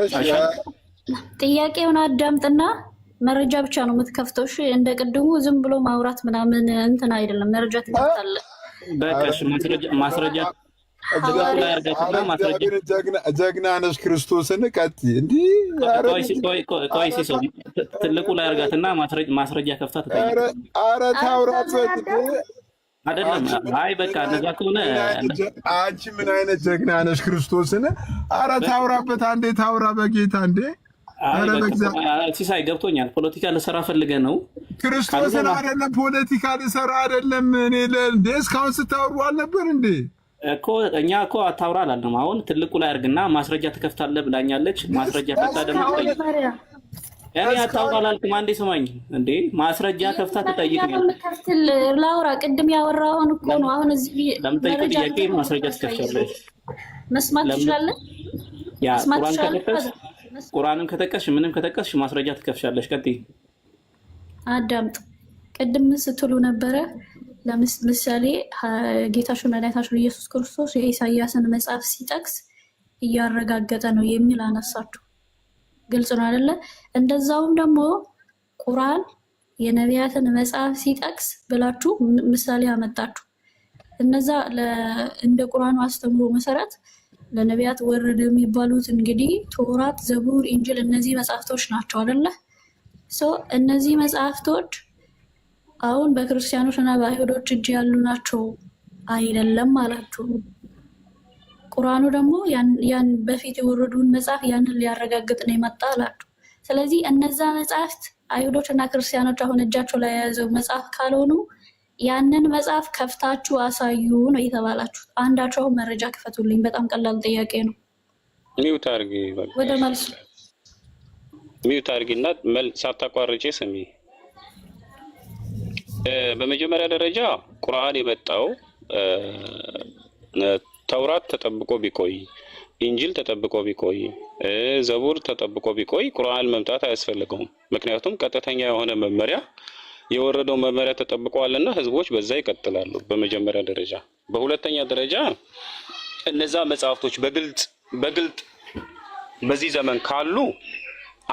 እሺ። ጥያቄውን አዳምጥና መረጃ ብቻ ነው የምትከፍተው። እሺ፣ እንደ ቅድሙ ዝም ብሎ ማውራት ምናምን እንትን አይደለም። መረጃ ትከፍታለህ። በቃ እሺ፣ ማስረጃ ትልቁ ላይ አድርጋትና ማስረጃ ጀግና ነሽ። ክርስቶስን ቀጥይ። እንዲህ ቆይ ሲሶ፣ ትልቁ ላይ አድርጋትና ማስረጃ ከፍታ ትጠይቅ። ኧረ ታውራበት። አይደለም። አይ በቃ እንደዛ ከሆነ አንቺ ምን አይነት ጀግና ነሽ? ክርስቶስን ኧረ ታውራበት። አንዴ ታውራ በጌታ እንዴ! ሲሳይ ገብቶኛል። ፖለቲካ ልሰራ ፈልገህ ነው። ክርስቶስን አይደለም፣ ፖለቲካ ልሰራ አይደለም። እኔ እንዴ እስካሁን ስታወሩ አልነበር እንዴ? እኮ እኛ እኮ አታውራ አላልንም። አሁን ትልቁ ላይ አድርግና ማስረጃ ትከፍታለህ ብላኛለች። ማስረጃ ከፍታ ደግሞ ትጠይቅ። እኔ አታውራ አላልኩም። አንዴ ስማኝ እንዴ፣ ማስረጃ ከፍታ ትጠይቅ ነው። ላውራ ቅድም ያወራውን እኮ ነው። አሁን እዚህ ለምጠይቀው ጥያቄ ማስረጃ ትከፍቻለሽ። መስማት ትችላለህ። ያ ቁርአን ከጠቀስሽ፣ ቁርአንም ከጠቀስሽ፣ ምንም ከጠቀስሽ ማስረጃ ትከፍቻለሽ። ቀጥይ። አዳምጥ። ቅድም ስትሉ ነበረ፣ ለምሳሌ ጌታችን መድኃኒታችን ኢየሱስ ክርስቶስ የኢሳያስን መጽሐፍ ሲጠቅስ እያረጋገጠ ነው የሚል አነሳችሁ። ግልጽ ነው አይደለ? እንደዛውም ደግሞ ቁርአን የነቢያትን መጽሐፍ ሲጠቅስ ብላችሁ ምሳሌ አመጣችሁ። እነዛ እንደ ቁርአኑ አስተምሮ መሰረት ለነቢያት ወረደ የሚባሉት እንግዲህ ቶራት፣ ዘቡር፣ ኢንጅል እነዚህ መጽሐፍቶች ናቸው አይደለ? So እነዚህ መጽሐፍቶች አሁን በክርስቲያኖች እና በአይሁዶች እጅ ያሉ ናቸው አይደለም አላችሁ። ቁርአኑ ደግሞ ያን በፊት የወረዱን መጽሐፍ ያንን ሊያረጋግጥ ነው የመጣ አላችሁ። ስለዚህ እነዛ መጽሐፍት አይሁዶች እና ክርስቲያኖች አሁን እጃቸው ላይ የያዘው መጽሐፍ ካልሆኑ ያንን መጽሐፍ ከፍታችሁ አሳዩ ነው የተባላችሁት። አንዳችሁ አሁን መረጃ ክፈቱልኝ። በጣም ቀላል ጥያቄ ነው። Mute አድርጊ። ወደ መልሱ። Mute አድርጊና ሳታቋርጪ ስሚ። በመጀመሪያ ደረጃ ቁርአን የመጣው ተውራት ተጠብቆ ቢቆይ፣ ኢንጂል ተጠብቆ ቢቆይ፣ ዘቡር ተጠብቆ ቢቆይ ቁርአን መምጣት አያስፈልገውም። ምክንያቱም ቀጥተኛ የሆነ መመሪያ የወረደው መመሪያ ተጠብቀዋልና ህዝቦች በዛ ይቀጥላሉ። በመጀመሪያ ደረጃ። በሁለተኛ ደረጃ እነዛ መጽሐፍቶች በግልጥ በዚህ ዘመን ካሉ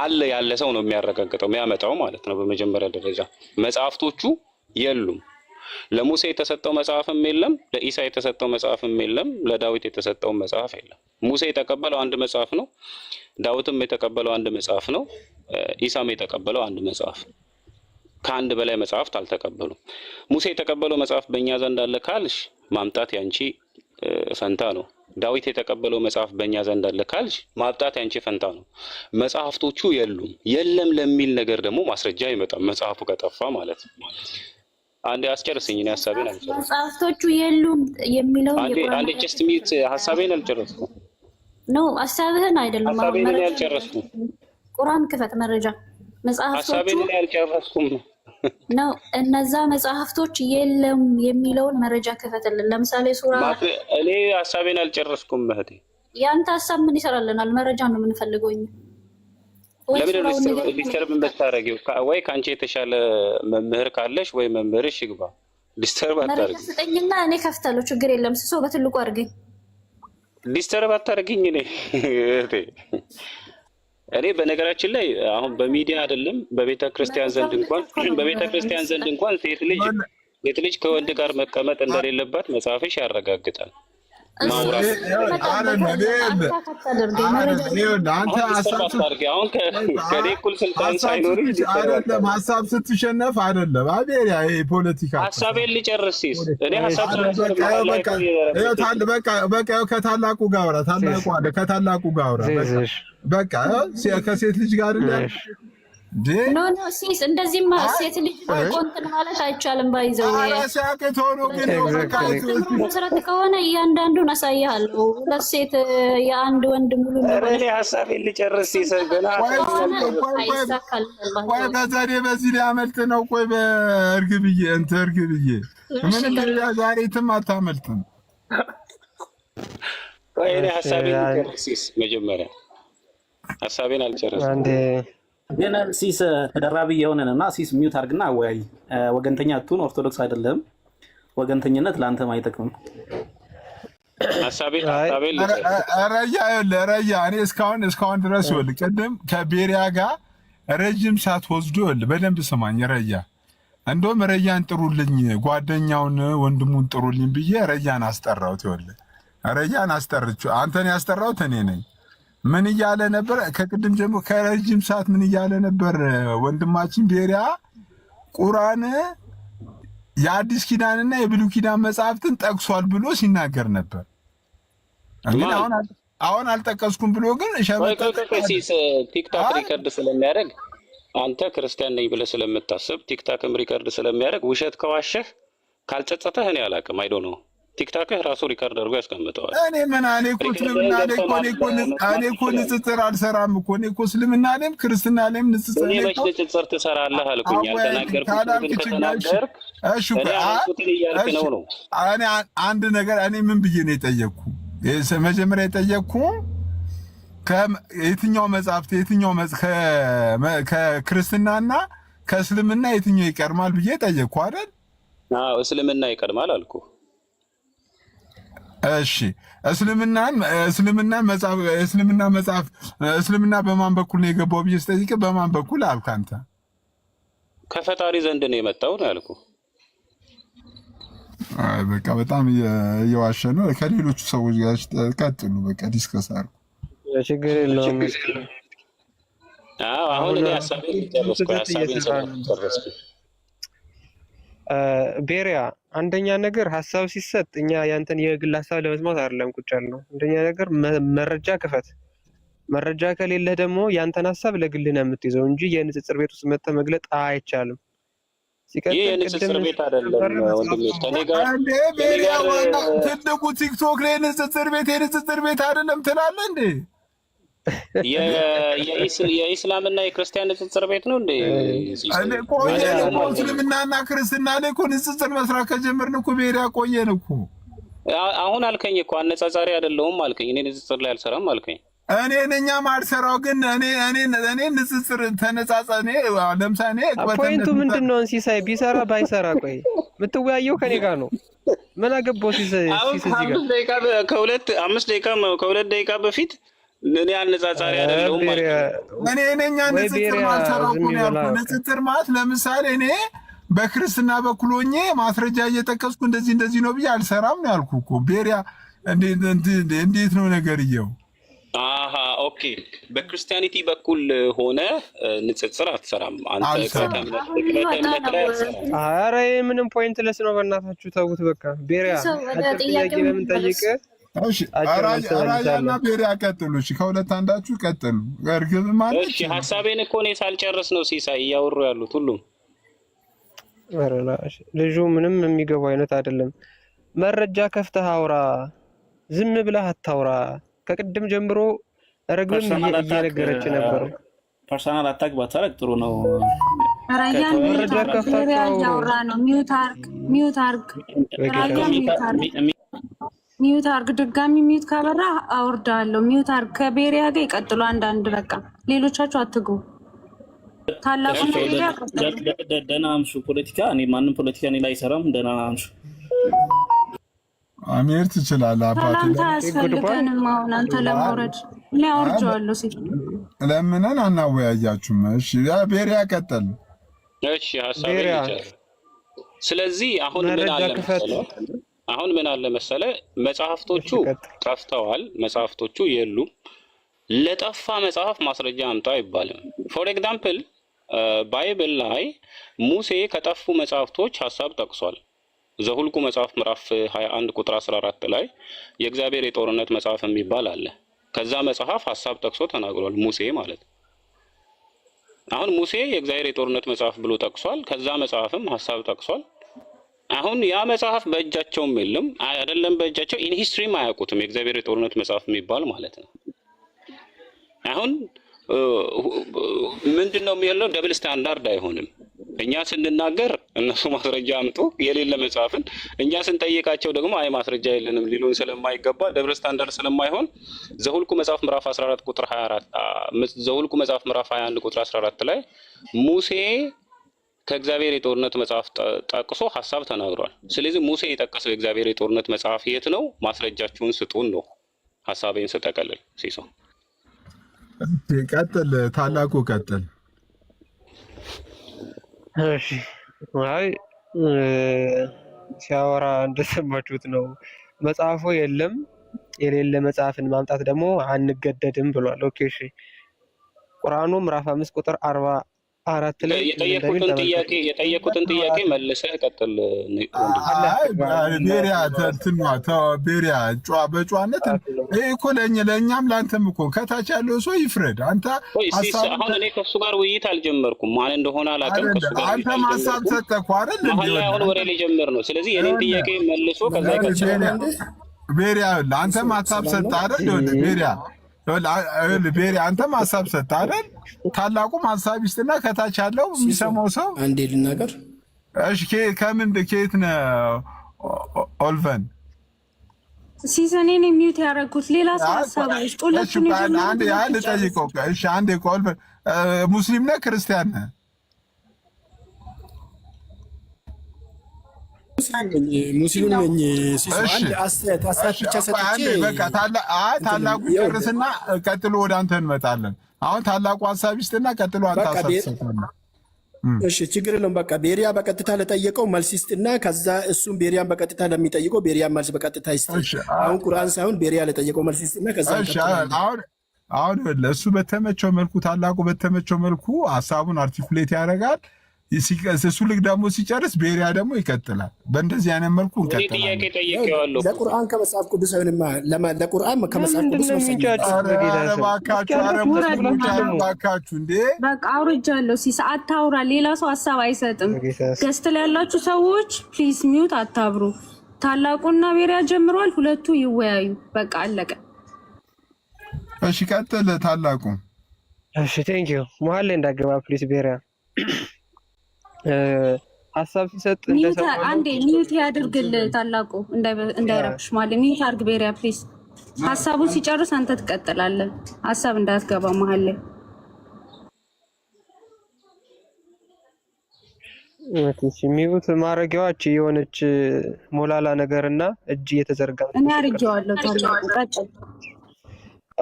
አለ ያለ ሰው ነው የሚያረጋግጠው የሚያመጣው ማለት ነው። በመጀመሪያ ደረጃ መጽሐፍቶቹ የሉም። ለሙሴ የተሰጠው መጽሐፍም የለም፣ ለኢሳ የተሰጠው መጽሐፍም የለም፣ ለዳዊት የተሰጠው መጽሐፍ የለም። ሙሴ የተቀበለው አንድ መጽሐፍ ነው። ዳዊትም የተቀበለው አንድ መጽሐፍ ነው። ኢሳም የተቀበለው አንድ መጽሐፍ። ከአንድ በላይ መጽሐፍት አልተቀበሉም። ሙሴ የተቀበለው መጽሐፍ በእኛ ዘንድ አለ ካልሽ ማምጣት ያንቺ ፈንታ ነው። ዳዊት የተቀበለው መጽሐፍ በእኛ ዘንድ አለ ካልሽ ማምጣት ያንቺ ፈንታ ነው። መጽሐፍቶቹ የሉም። የለም ለሚል ነገር ደግሞ ማስረጃ አይመጣም፣ መጽሐፉ ከጠፋ ማለት ነው። አንዴ አስጨርስኝ፣ እኔ ሀሳቤን አልጨረስኩም። መጽሐፍቶቹ የሉም የሚለው አንዴ አንዴ just mute፣ ሀሳቤን አልጨረስኩም። No፣ ሀሳብህን አይደለም። ሀሳቤን እኔ አልጨረስኩም። ቁርአን ክፈት፣ መረጃ መጽሐፍቶቹ ሀሳቤን እኔ አልጨረስኩም። ነው፣ እነዛ መጽሐፍቶች የለም የሚለውን መረጃ ክፈትልን። ለምሳሌ ሱራ እኔ ሀሳቤን አልጨረስኩም እህቴ። ያንተ ሀሳብ ምን ይሰራልናል? መረጃ ነው የምንፈልገው እኛ። ለምን disturb የምታደርጊው? ወይ ከአንቺ የተሻለ መምህር ካለሽ ወይ መምህርሽ ይግባ። Disturb አታርጊ። ስጠኝና እኔ ከፍታለሁ፣ ችግር የለም። ስሶ በትልቁ አድርገኝ። Disturb አታርጊኝ። እኔ እህቴ፣ እኔ በነገራችን ላይ አሁን በሚዲያ አይደለም በቤተ ክርስቲያን ዘንድ እንኳን ሴት ልጅ ከወንድ ጋር መቀመጥ እንደሌለባት መጽሐፍሽ ያረጋግጣል። ማውራት አንተ አሁን ከኔ እኩል ስልጣን ሳይኖርሽ አይደለም፣ ሀሳብ ስትሸነፍ አይደለም። አቤሪያ ይሄ ፖለቲካ ሀሳቤን ልጨርስ ሲስ እኔ ሀሳብ በቃ በቃ ከታላቁ ጋር አውራ። ታላቁ አለ፣ ከታላቁ ጋር አውራ። በቃ ከሴት ልጅ ጋር አይደለም። No, no ሲስ፣ እንደዚህማ ሴት ልጅ እንትን ማለት አይቻልም። By the way ሲያቅት ሆኖ ግን መሰረት ከሆነ እያንዳንዱን አሳይሃለሁ። ሁለት ሴት የአንድ ወንድ ሙሉ እኔ ሀሳቤን ልጨርስ ሲስ ገና አይሳካልም። ቆይ፣ በዘዴ በዚህ ሊያመልጥ ነው። ቆይ በእርግብዬ እንትን እርግብዬ ምንም ዛሬ የትም አታመልጥም። ቆይ እኔ ሀሳቤን ልጨርስ ሲስ፣ መጀመሪያ ሀሳቤን አልጨረስኩም። ግን ሲስ ተደራቢ የሆነን እና ሲስ mute አድርግና አወያይ። ወገንተኛ አትሁን፣ ኦርቶዶክስ አይደለም። ወገንተኝነት ለአንተም አይጠቅምም። ሀሳቤን አይ ሀሳቤን ልጨርስ። ረያ፣ ይኸውልህ ረያ፣ እኔ እስካሁን ድረስ ይኸውልህ ቅድም ከቤሪያ ጋር ረጅም ሰዓት ወስዶ፣ ይኸውልህ በደንብ ስማኝ ረያ፣ እንደውም ረያን ጥሩልኝ፣ ጓደኛውን ወንድሙን ጥሩልኝ ብዬ ረያን አስጠራሁት። ይኸውልህ ረያን አስጠርቼው፣ አንተን ያስጠራሁት እኔ ነኝ። ምን እያለ ነበር? ከቅድም ጀምሮ ከረጅም ሰዓት ምን እያለ ነበር? ወንድማችን ቤሪያ ቁርአን የአዲስ ኪዳንና የብሉይ ኪዳን መጽሐፍትን ጠቅሷል ብሎ ሲናገር ነበር። ግን ማን? አሁን አልጠቀስኩም ብሎ ግን ቆይ ቆይ ሸመጠጠ። ቆይ ቆይ፣ ሲስ ቲክታክ አይ record ስለሚያደርግ፣ አንተ ክርስቲያን ነኝ ብለህ ስለምታስብ፣ ቲክታክም record ስለሚያደርግ፣ ውሸት ከዋሸህ ካልጸጸተህ እኔ አላውቅም። I don't know፣ ቲክታክህ ራሱ record አድርጎ ያስቀምጠዋል። እኔ ምን እኔ እኮ record እስልምና ላይ እኮ እኔ እኮ መስማት እኔ እኮ ትችላለህ። ንጽጽር አልሰራም እኮ። እኔ እኮ እስልምና ላይም ክርስትና ላይም ንጽጽር እኔ እኔ መች እኮ ንጽጽር ትሰራለህ አልኩኝ። አወያየኝ ያልተናገርኩትን ካላልክ ግን ችግር እሺ ከተናገርክ እሺ እኔ ቆይ ያልኩትን እያልክ እሺ ነው ነው እኔ አንድ ነገር፣ እኔ ምን ብዬ ነው የጠየቅኩ? መጀመሪያ የጠየቅኩ የትኛው መጽሐፍት የትኛው ከክርስትናና ከእስልምና የትኛው ይቀድማል ብዬ ጠየቅኩ አይደል? አዎ፣ እስልምና ይቀድማል አልኩ። እሺ፣ እስልምናን መጽሐፍ እስልምና መጽሐፍ እስልምና በማን በኩል ነው የገባው ብዬ ስጠይቅ በማን በኩል አልክ አንተ? ከፈጣሪ ዘንድ ነው የመጣው ነው ያልኩ። አይ በቃ በጣም እየዋሸ ነው። ከሌሎቹ ሰዎች ጋር ቀጥሉ፣ በቃ discuss አድርጉ። ችግር የለውም። አዎ፣ አሁን አሁን እኔ ሀሳቤን ጨረስኩ። ስህተት ሀሳቤን እየሰራ ነው። ስለጨረስኩ ቤሪያ፣ አንደኛ ነገር ሀሳብ ሲሰጥ እኛ ያንተን የግል ሀሳብ ለመስማት አይደለም ቁጭ ያልነው። አንደኛ ነገር መረጃ ክፈት። መረጃ ከሌለህ ደግሞ ያንተን ሀሳብ ለግልህ ነው የምትይዘው እንጂ የንጽጽር ቤት ውስጥ መጥተህ መግለጥ አይቻልም። ይህ ሲቀጥል ቅድም የንጽጽር ቤት አይደለም ነበረ ወንድሜ። መጽሐፉ ከኔ ጋር እንዴ ከኔ ቤሪያ ጋር ዋና ትልቁ ቲክቶክ ላይ ንጽጽር ቤት የንጽጽር ቤት አይደለም ትላለህ እንዴ? የኢስላምና የክርስቲያን ንጽጽር ቤት ነው እንዴ? ሲሳይ እንዴ ቆየን አይደለም እኮ። አልከኝ። እስልምናና ክርስትና ላይ እኮ ንጽጽር መስራት ከጀመርን እኮ ቤሪያ ቆየን እኮ። አሁን አልከኝ እኮ፣ አነጻጻሪ አይደለሁም አልከኝ። እኔ ንጽጽር ላይ አልሰራም አልከኝ። እኔ ነኛ ማልሰራው፣ ግን እኔ ንጽጽር ተነጻጸ እኔ ለምሳሌ point ኡ ምንድን ነው? ሲሳይ ቢሰራ ባይሰራ፣ ቆይ የምትወያየው ከኔ ጋር ነው። ምን አገባው ሲስ አሁን ሲስ እዚህ ጋር ከአምስት ደቂቃ ከሁለት አምስት ደቂቃ ከ2 ደቂቃ በፊት እኔ አነጻጻሪ ኧረ አይደለሁም ቤሪያ አልከኝ። እኔ ነኛ ወይ ንጽጽር ቤሪያ ማልሰራው ዝም እኮ ነው ይበላ። ያልኩህ። ንጽጽር ማለት ለምሳሌ እኔ በክርስትና በኩል ሆኜ ማስረጃ እየጠቀስኩ እንደዚህ እንደዚህ ነው ብዬ አልሰራም ነው ያልኩህ እኮ ቤሪያ። እንዴት ነው ነገርየው? አሃ okay። በ Christianity በኩል ሆነ ንጽጽር አትሰራም አንተ። አልሰራም። ቅበተ እምነት አሁን ቅበተ ሊወጣ እምነት ነው። ላይ አትሰራም። ኧረ ይሄ ምንም pointless ነው። በእናታችሁ ተዉት በቃ። ቤሪያ ሰው ወደ አጭር ጥያቄ ጥያቄው ለምን እንመለስ። ጠይቅ፣ እሺ አጭር መልስ ራያና መልሳለሁ። ቤሪያ ቀጥሉ። እሺ ከሁለት አንዳችሁ ቀጥሉ። እርግብም አለች። እሺ፣ ሀሳቤን እኮ እኔ ሳልጨርስ ነው ሲሳይ እያወሩ ያሉት ሁሉም። ኧረ ላሽ፣ ልጁ ምንም የሚገባው አይነት አይደለም። መረጃ ከፍተህ አውራ፣ ዝም ብለህ አታውራ። ከቅድም ጀምሮ ርግብም personal attack እየነገረች ነበር። personal attack ባታረግ ጥሩ ነው። ራያ mute መረጃ አርግ። ከፍታችሁ ቤሪያ አውሩ። እያወራ ነው። Mute አርግ፣ mute አርግ። ራያ በጌታ mute አርግ፣ mute አርግ። ድጋሚ mute ካበራ አወርዳለሁ። Mute አርግ። ከቤሪያ ጋር ይቀጥሉ አንዳንድ በቃ ሌሎቻችሁ አትግቡ። ታላቁና ቤሪያ ቀጥሉ። ደህና አምሹ። ፖለቲካ እኔ ማንም ፖለቲካ እኔ ላይ አይሰራም። ደህና አምሹ። አሜር ትችላለህ አባቴ። ሰላምታ Goodbye። አያስፈልገንም። አሁን አንተ ለማውረድ እኔ አወርጀዋለሁ ሲል ለምነን አናወያያችሁም። እሺ ያ ቤሪያ ቀጥል። እሺ ሀሳቤን ቤሪያ ልጨርስ። ስለዚህ አሁን ምን መረጃ አለ ክፈት። መሰለ አሁን ምን አለ መሰለ መጽሐፍቶቹ እሺ ቀጥል። ጠፍተዋል። መጽሐፍቶቹ የሉም። ለጠፋ መጽሐፍ ማስረጃ አምጣ አይባልም። For example Bible ላይ ሙሴ ከጠፉ መጽሐፍቶች ሀሳብ ጠቅሷል። ዘሁልቁ መጽሐፍ ምዕራፍ 21 ቁጥር 14 ላይ የእግዚአብሔር የጦርነት መጽሐፍ የሚባል አለ። ከዛ መጽሐፍ ሀሳብ ጠቅሶ ተናግሯል ሙሴ ማለት ነው። አሁን ሙሴ የእግዚአብሔር የጦርነት መጽሐፍ ብሎ ጠቅሷል። ከዛ መጽሐፍም ሀሳብ ጠቅሷል። አሁን ያ መጽሐፍ በእጃቸውም የለም፣ አይደለም በእጃቸው in history ም አያውቁትም። የእግዚአብሔር የጦርነት መጽሐፍ የሚባል ማለት ነው። አሁን ምንድን ነው የሚለው? Double standard አይሆንም። እኛ ስንናገር እነሱ ማስረጃ አምጡ የሌለ መጽሐፍን፣ እኛ ስንጠይቃቸው ደግሞ አይ ማስረጃ የለንም ሊሉን ስለማይገባ፣ double standard ስለማይሆን ዘሁልቁ መጽሐፍ ምዕራፍ 14 ቁጥር 24፣ ዘሁልቁ መጽሐፍ ምዕራፍ 21 ቁጥር 14 ላይ ሙሴ ከእግዚአብሔር የጦርነት መጽሐፍ ጠቅሶ ሀሳብ ተናግሯል። ስለዚህ ሙሴ የጠቀሰው የእግዚአብሔር የጦርነት መጽሐፍ የት ነው? ማስረጃችሁን ስጡን ነው ሀሳቤን ስጠቀልል ሲሶ። ቀጥል ታላቁ ቀጥል። እሺ፣ አይ ሲያወራ እንደሰማችሁት ነው። መጽሐፉ የለም፣ የሌለ መጽሐፍን ማምጣት ደግሞ አንገደድም ብሏል። Okay እሺ፣ ቁርአኑ ምዕራፍ 5 ቁጥር 44 ላይ ምን እንደሚል የጠየኩትን ተመልከቱ። ጥያቄ የጠየኩትን ጥያቄ መልሰህ ቀጥል ወንድም። አይ ቤሪያ እንትን ነው፣ ተው ቤሪያ፣ ጨዋ በጨዋነት ይሄ እኮ ለእኛም ለአንተም እኮ ከታች ያለው ሰው ይፍረድ። አንተ ቆይ ሲስ ሀሳብ አሁን እኔ ከእሱ ጋር ውይይት አልጀመርኩም። ማን እንደሆነ አላውቅም። ከእሱ ጋር ውይይት አንተም ሀሳብ አልጀመርኩም። ሰጠህ እኮ አይደል? እንዴ? መሀል ላይ አሁን ወሬ ሊጀምር ነው። ስለዚህ የኔን ጥያቄ መልሶ ከዛ ይቀጥላል። ቤሪያ ይኸውልህ፣ አንተም ሀሳብ ሰጠህ አይደል? ይኸውልህ ቤሪያ፣ ይኸውልህ ቤሪያ፣ አንተም ሀሳብ ሰጠህ አይደል? ታላቁም ሀሳብ ይስጥና ከታች ያለው የሚሰማው ሰው አንዴ ልናገር። እሺ፣ ከምን ከየት ነህ ኦልቨን? ሲስ፣ እኔ ነኝ mute ያደረኩት። ሌላ ሰው ሀሳብ አይስጥ። እሺ ሁለቱን አንዴ የጀመሩት ያ ሁለቱ ጨርሱ። ልጠይቀው። እሺ አንዴ ቆይ ኦልቨን፣ ሙስሊም ነህ ክርስቲያን ነህ? ሙስሊም ነኝ ሲሱ። እሺ አንድ አስተያየት እሺ ብቻ ቆይ ሰጥቼ አንዴ በቃ አይ እንትን ታላቁ ይኸውልህ ጨርስና ቀጥሎ ወደ አንተ እንመጣለን። አሁን ታላቁ ሀሳብ ይስጥና ቀጥሎ አንተ በቃ ሀሳብ ትሰጣለህ። እሺ ችግር የለውም። በቃ ቤሪያ በቀጥታ ለጠየቀው መልስ ይስጥና ከዛ እሱም ቤሪያን በቀጥታ ለሚጠይቀው ቤሪያ መልስ በቀጥታ ይስጥ። እሺ አሁን ቁርአን ሳይሆን ቤሪያ ለጠየቀው መልስ ይስጥና ከዛ እሺ እንቀጥላለን። አሁን ይኸውልህ እሱ በተመቸው መልኩ ታላቁ በተመቸው መልኩ ሀሳቡን articulate ያደርጋል። እሱ ልክ ደግሞ ሲጨርስ ቤሪያ ደግሞ ይቀጥላል። በእንደዚህ አይነት መልኩ እኔ ጥያቄ እንቀጥላለን። ጠይቄዋለሁ እኮ። ለቁርአን ከመጽሐፍ ቅዱስ አይሆንማ። ለቁርአን ከመጽሐፍ ለምንድን ቅዱስ ነው መልስ የሚንጫጩት? አይመለስም። ኧረ በጌታ ኧረ ስም እስኪ እባካችሁ፣ ኧረ አንዳችሁ ውረድ ዝም ብላችሁ ሙስሊሞች፣ ኧረ ስሙ። እባካችሁ እንዴ! በቃ አውርጃለሁ። ሲስ አታውራ። ሌላ ሰው ሀሳብ አይሰጥም። በጌታ ስም Guest ላይ ያላችሁ ሰዎች please mute አታብሩ። ታላቁና ቤሪያ ጀምሯል። ሁለቱ ይወያዩ። በቃ አለቀ። እሺ ቀጥል ታላቁ። እሺ thank you። መሀል ላይ እንዳገባ please። ቤሪያ ሀሳብ ሲሰጥ Mute እንደሰማነው አንዴ mute ያድርግል ታላቁ እንዳይረብሽ ማለት mute አድርግ ቤሪያ please። ሀሳቡን ሲጨርስ አንተ ትቀጥላለህ። ሀሳብ እንዳትገባ መሀል ላይ። Okay፣ እሺ፣ mute ማድረጊያዎች የሆነች ሞላላ ነገርና እጅ እየተዘርጋ እኔ ችግር አድርጌዋለሁ። ታላቁ ቀጥል።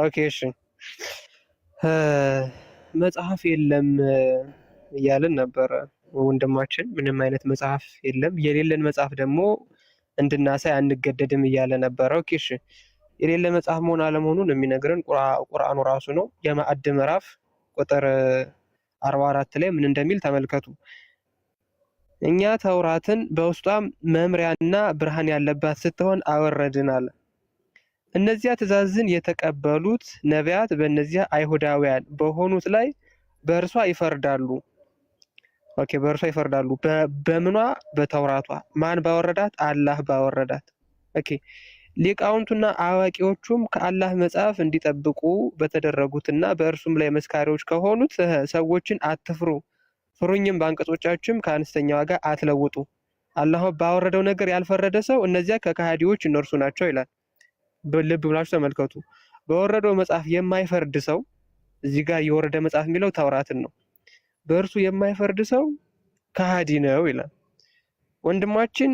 Okay እሺ፣ እ፣ መጽሐፍ የለም እያልን ነበረ ወንድማችን። ምንም አይነት መጽሐፍ የለም፣ የሌለን መጽሐፍ ደግሞ እንድናሳይ አንገደድም እያለ ነበረ። Okay እሺ፣ የሌለ መጽሐፍ መሆን አለመሆኑን የሚነግረን ቁርአኑ ራሱ ነው። የማዕድ ምዕራፍ ቁጥር 44 ላይ ምን እንደሚል ተመልከቱ። እኛ ተውራትን በውስጧም መምሪያና ብርሃን ያለባት ስትሆን አወረድን አለ። እነዚያ ትእዛዝን የተቀበሉት ነቢያት በእነዚያ አይሁዳውያን በሆኑት ላይ በእርሷ ይፈርዳሉ። Okay፣ በእርሷ ይፈርዳሉ። በምኗ? በተውራቷ። ማን ባወረዳት? አላህ ባወረዳት። Okay፣ ሊቃውንቱና አዋቂዎቹም ከአላህ መጽሐፍ እንዲጠብቁ በተደረጉትና በእርሱም ላይ መስካሪዎች ከሆኑት ሰዎችን አትፍሩ፣ ፍሩኝም፣ በአንቀጾቻችሁም ከአነስተኛ ዋጋ አትለውጡ። አላህ ባወረደው ነገር ያልፈረደ ሰው እነዚያ ከከሃዲዎች እነርሱ ናቸው ይላል። ልብ ብላችሁ ተመልከቱ። በወረደው መጽሐፍ የማይፈርድ ሰው፣ እዚህ ጋር የወረደ መጽሐፍ የሚለው ተውራትን ነው። በእርሱ የማይፈርድ ሰው ከሃዲ ነው ይላል። ወንድማችን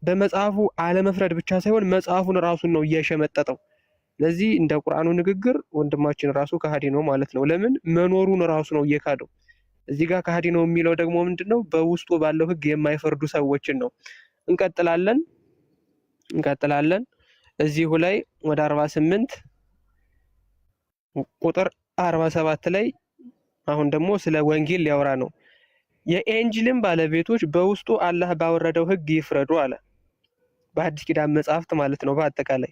በመጽሐፉ አለመፍረድ ብቻ ሳይሆን መጽሐፉን ራሱን ነው እየሸመጠጠው። ስለዚህ እንደ ቁርአኑ ንግግር ወንድማችን ራሱ ከሃዲ ነው ማለት ነው። ለምን? መኖሩን ራሱ ነው እየካደው። እዚህ ጋር ከሃዲ ነው የሚለው ደግሞ ምንድን ነው? በውስጡ ባለው ሕግ የማይፈርዱ ሰዎችን ነው። እንቀጥላለን እንቀጥላለን። እዚሁ ላይ ወደ 48 ቁጥር 47 ላይ አሁን ደግሞ ስለ ወንጌል ሊያወራ ነው። የኤንጅልን ባለቤቶች በውስጡ አላህ ባወረደው ሕግ ይፍረዱ አለ። በአዲስ ኪዳን መጽሐፍት ማለት ነው። በአጠቃላይ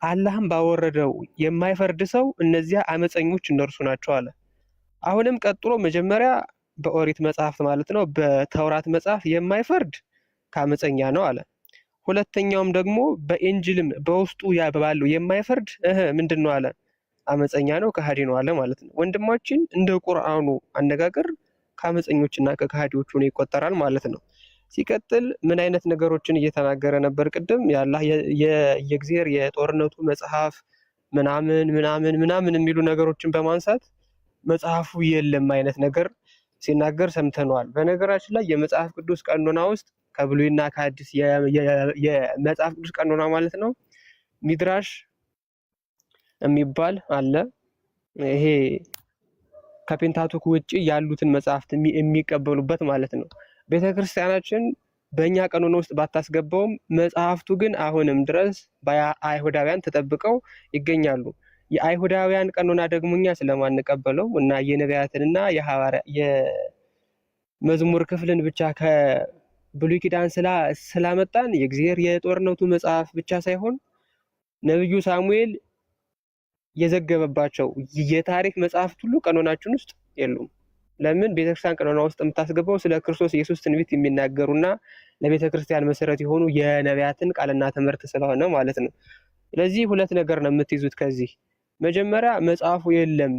አላህም ባወረደው የማይፈርድ ሰው እነዚያ አመፀኞች እነርሱ ናቸው አለ። አሁንም ቀጥሎ መጀመሪያ በኦሪት መጽሐፍት ማለት ነው በተውራት መጽሐፍ የማይፈርድ ከአመፀኛ ነው አለ። ሁለተኛውም ደግሞ በኢንጅልም በውስጡ ያ ባለው የማይፈርድ ምንድን ነው አለ? አመፀኛ ነው፣ ከሃዲ ነው አለ ማለት ነው። ወንድማችን እንደ ቁርአኑ አነጋገር ከአመፀኞችና ከከሃዲዎች ሆኖ ይቆጠራል ማለት ነው። ሲቀጥል ምን አይነት ነገሮችን እየተናገረ ነበር? ቅድም የአላህ የእግዚአብሔር የጦርነቱ መጽሐፍ ምናምን ምናምን ምናምን የሚሉ ነገሮችን በማንሳት መጽሐፉ የለም አይነት ነገር ሲናገር ሰምተነዋል። በነገራችን ላይ የመጽሐፍ ቅዱስ ቀኖና ውስጥ ከብሉይና ከአዲስ የመጽሐፍ ቅዱስ ቀኖና ማለት ነው ሚድራሽ የሚባል አለ። ይሄ ከ Pentateuch ውጪ ያሉትን መጽሐፍት የሚቀበሉበት ማለት ነው። ቤተክርስቲያናችን በእኛ ቀኖና ውስጥ ባታስገባውም መጽሐፍቱ ግን አሁንም ድረስ በአይሁዳውያን ተጠብቀው ይገኛሉ። የአይሁዳውያን ቀኖና ደግሞ እኛ ስለማንቀበለው እና የነቢያትንና የመዝሙር ክፍልን ብቻ ከብሉይ ኪዳን ስላመጣን የእግዚአብሔር የጦርነቱ መጽሐፍ ብቻ ሳይሆን ነብዩ ሳሙኤል የዘገበባቸው የታሪክ መጽሐፍት ሁሉ ቀኖናችን ውስጥ የሉም። ለምን? ቤተክርስቲያን ቀኖና ውስጥ የምታስገባው ስለ ክርስቶስ ኢየሱስ ትንቢት የሚናገሩና ለቤተክርስቲያን መሰረት የሆኑ የነቢያትን ቃልና ትምህርት ስለሆነ ማለት ነው። ስለዚህ ሁለት ነገር ነው የምትይዙት ከዚህ። መጀመሪያ መጽሐፉ የለም፣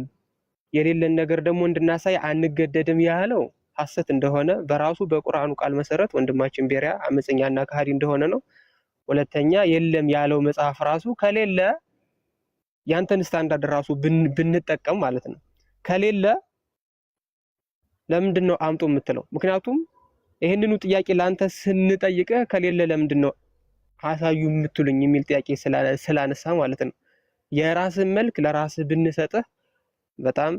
የሌለን ነገር ደግሞ እንድናሳይ አንገደድም ያለው ሐሰት እንደሆነ በራሱ በቁርአኑ ቃል መሰረት ወንድማችን ቤሪያ አመፀኛና ከሃዲ እንደሆነ ነው። ሁለተኛ የለም ያለው መጽሐፍ ራሱ ከሌለ ያንተን ስታንዳርድ ራሱ ብንጠቀም ማለት ነው ከሌለ ለምንድን ነው አምጡ የምትለው? ምክንያቱም ይህንኑ ጥያቄ ለአንተ ስንጠይቅህ ከሌለ ለምንድን ነው አሳዩ የምትሉኝ የሚል ጥያቄ ስላነሳ ማለት ነው። የራስን መልክ ለራስህ ብንሰጥህ በጣም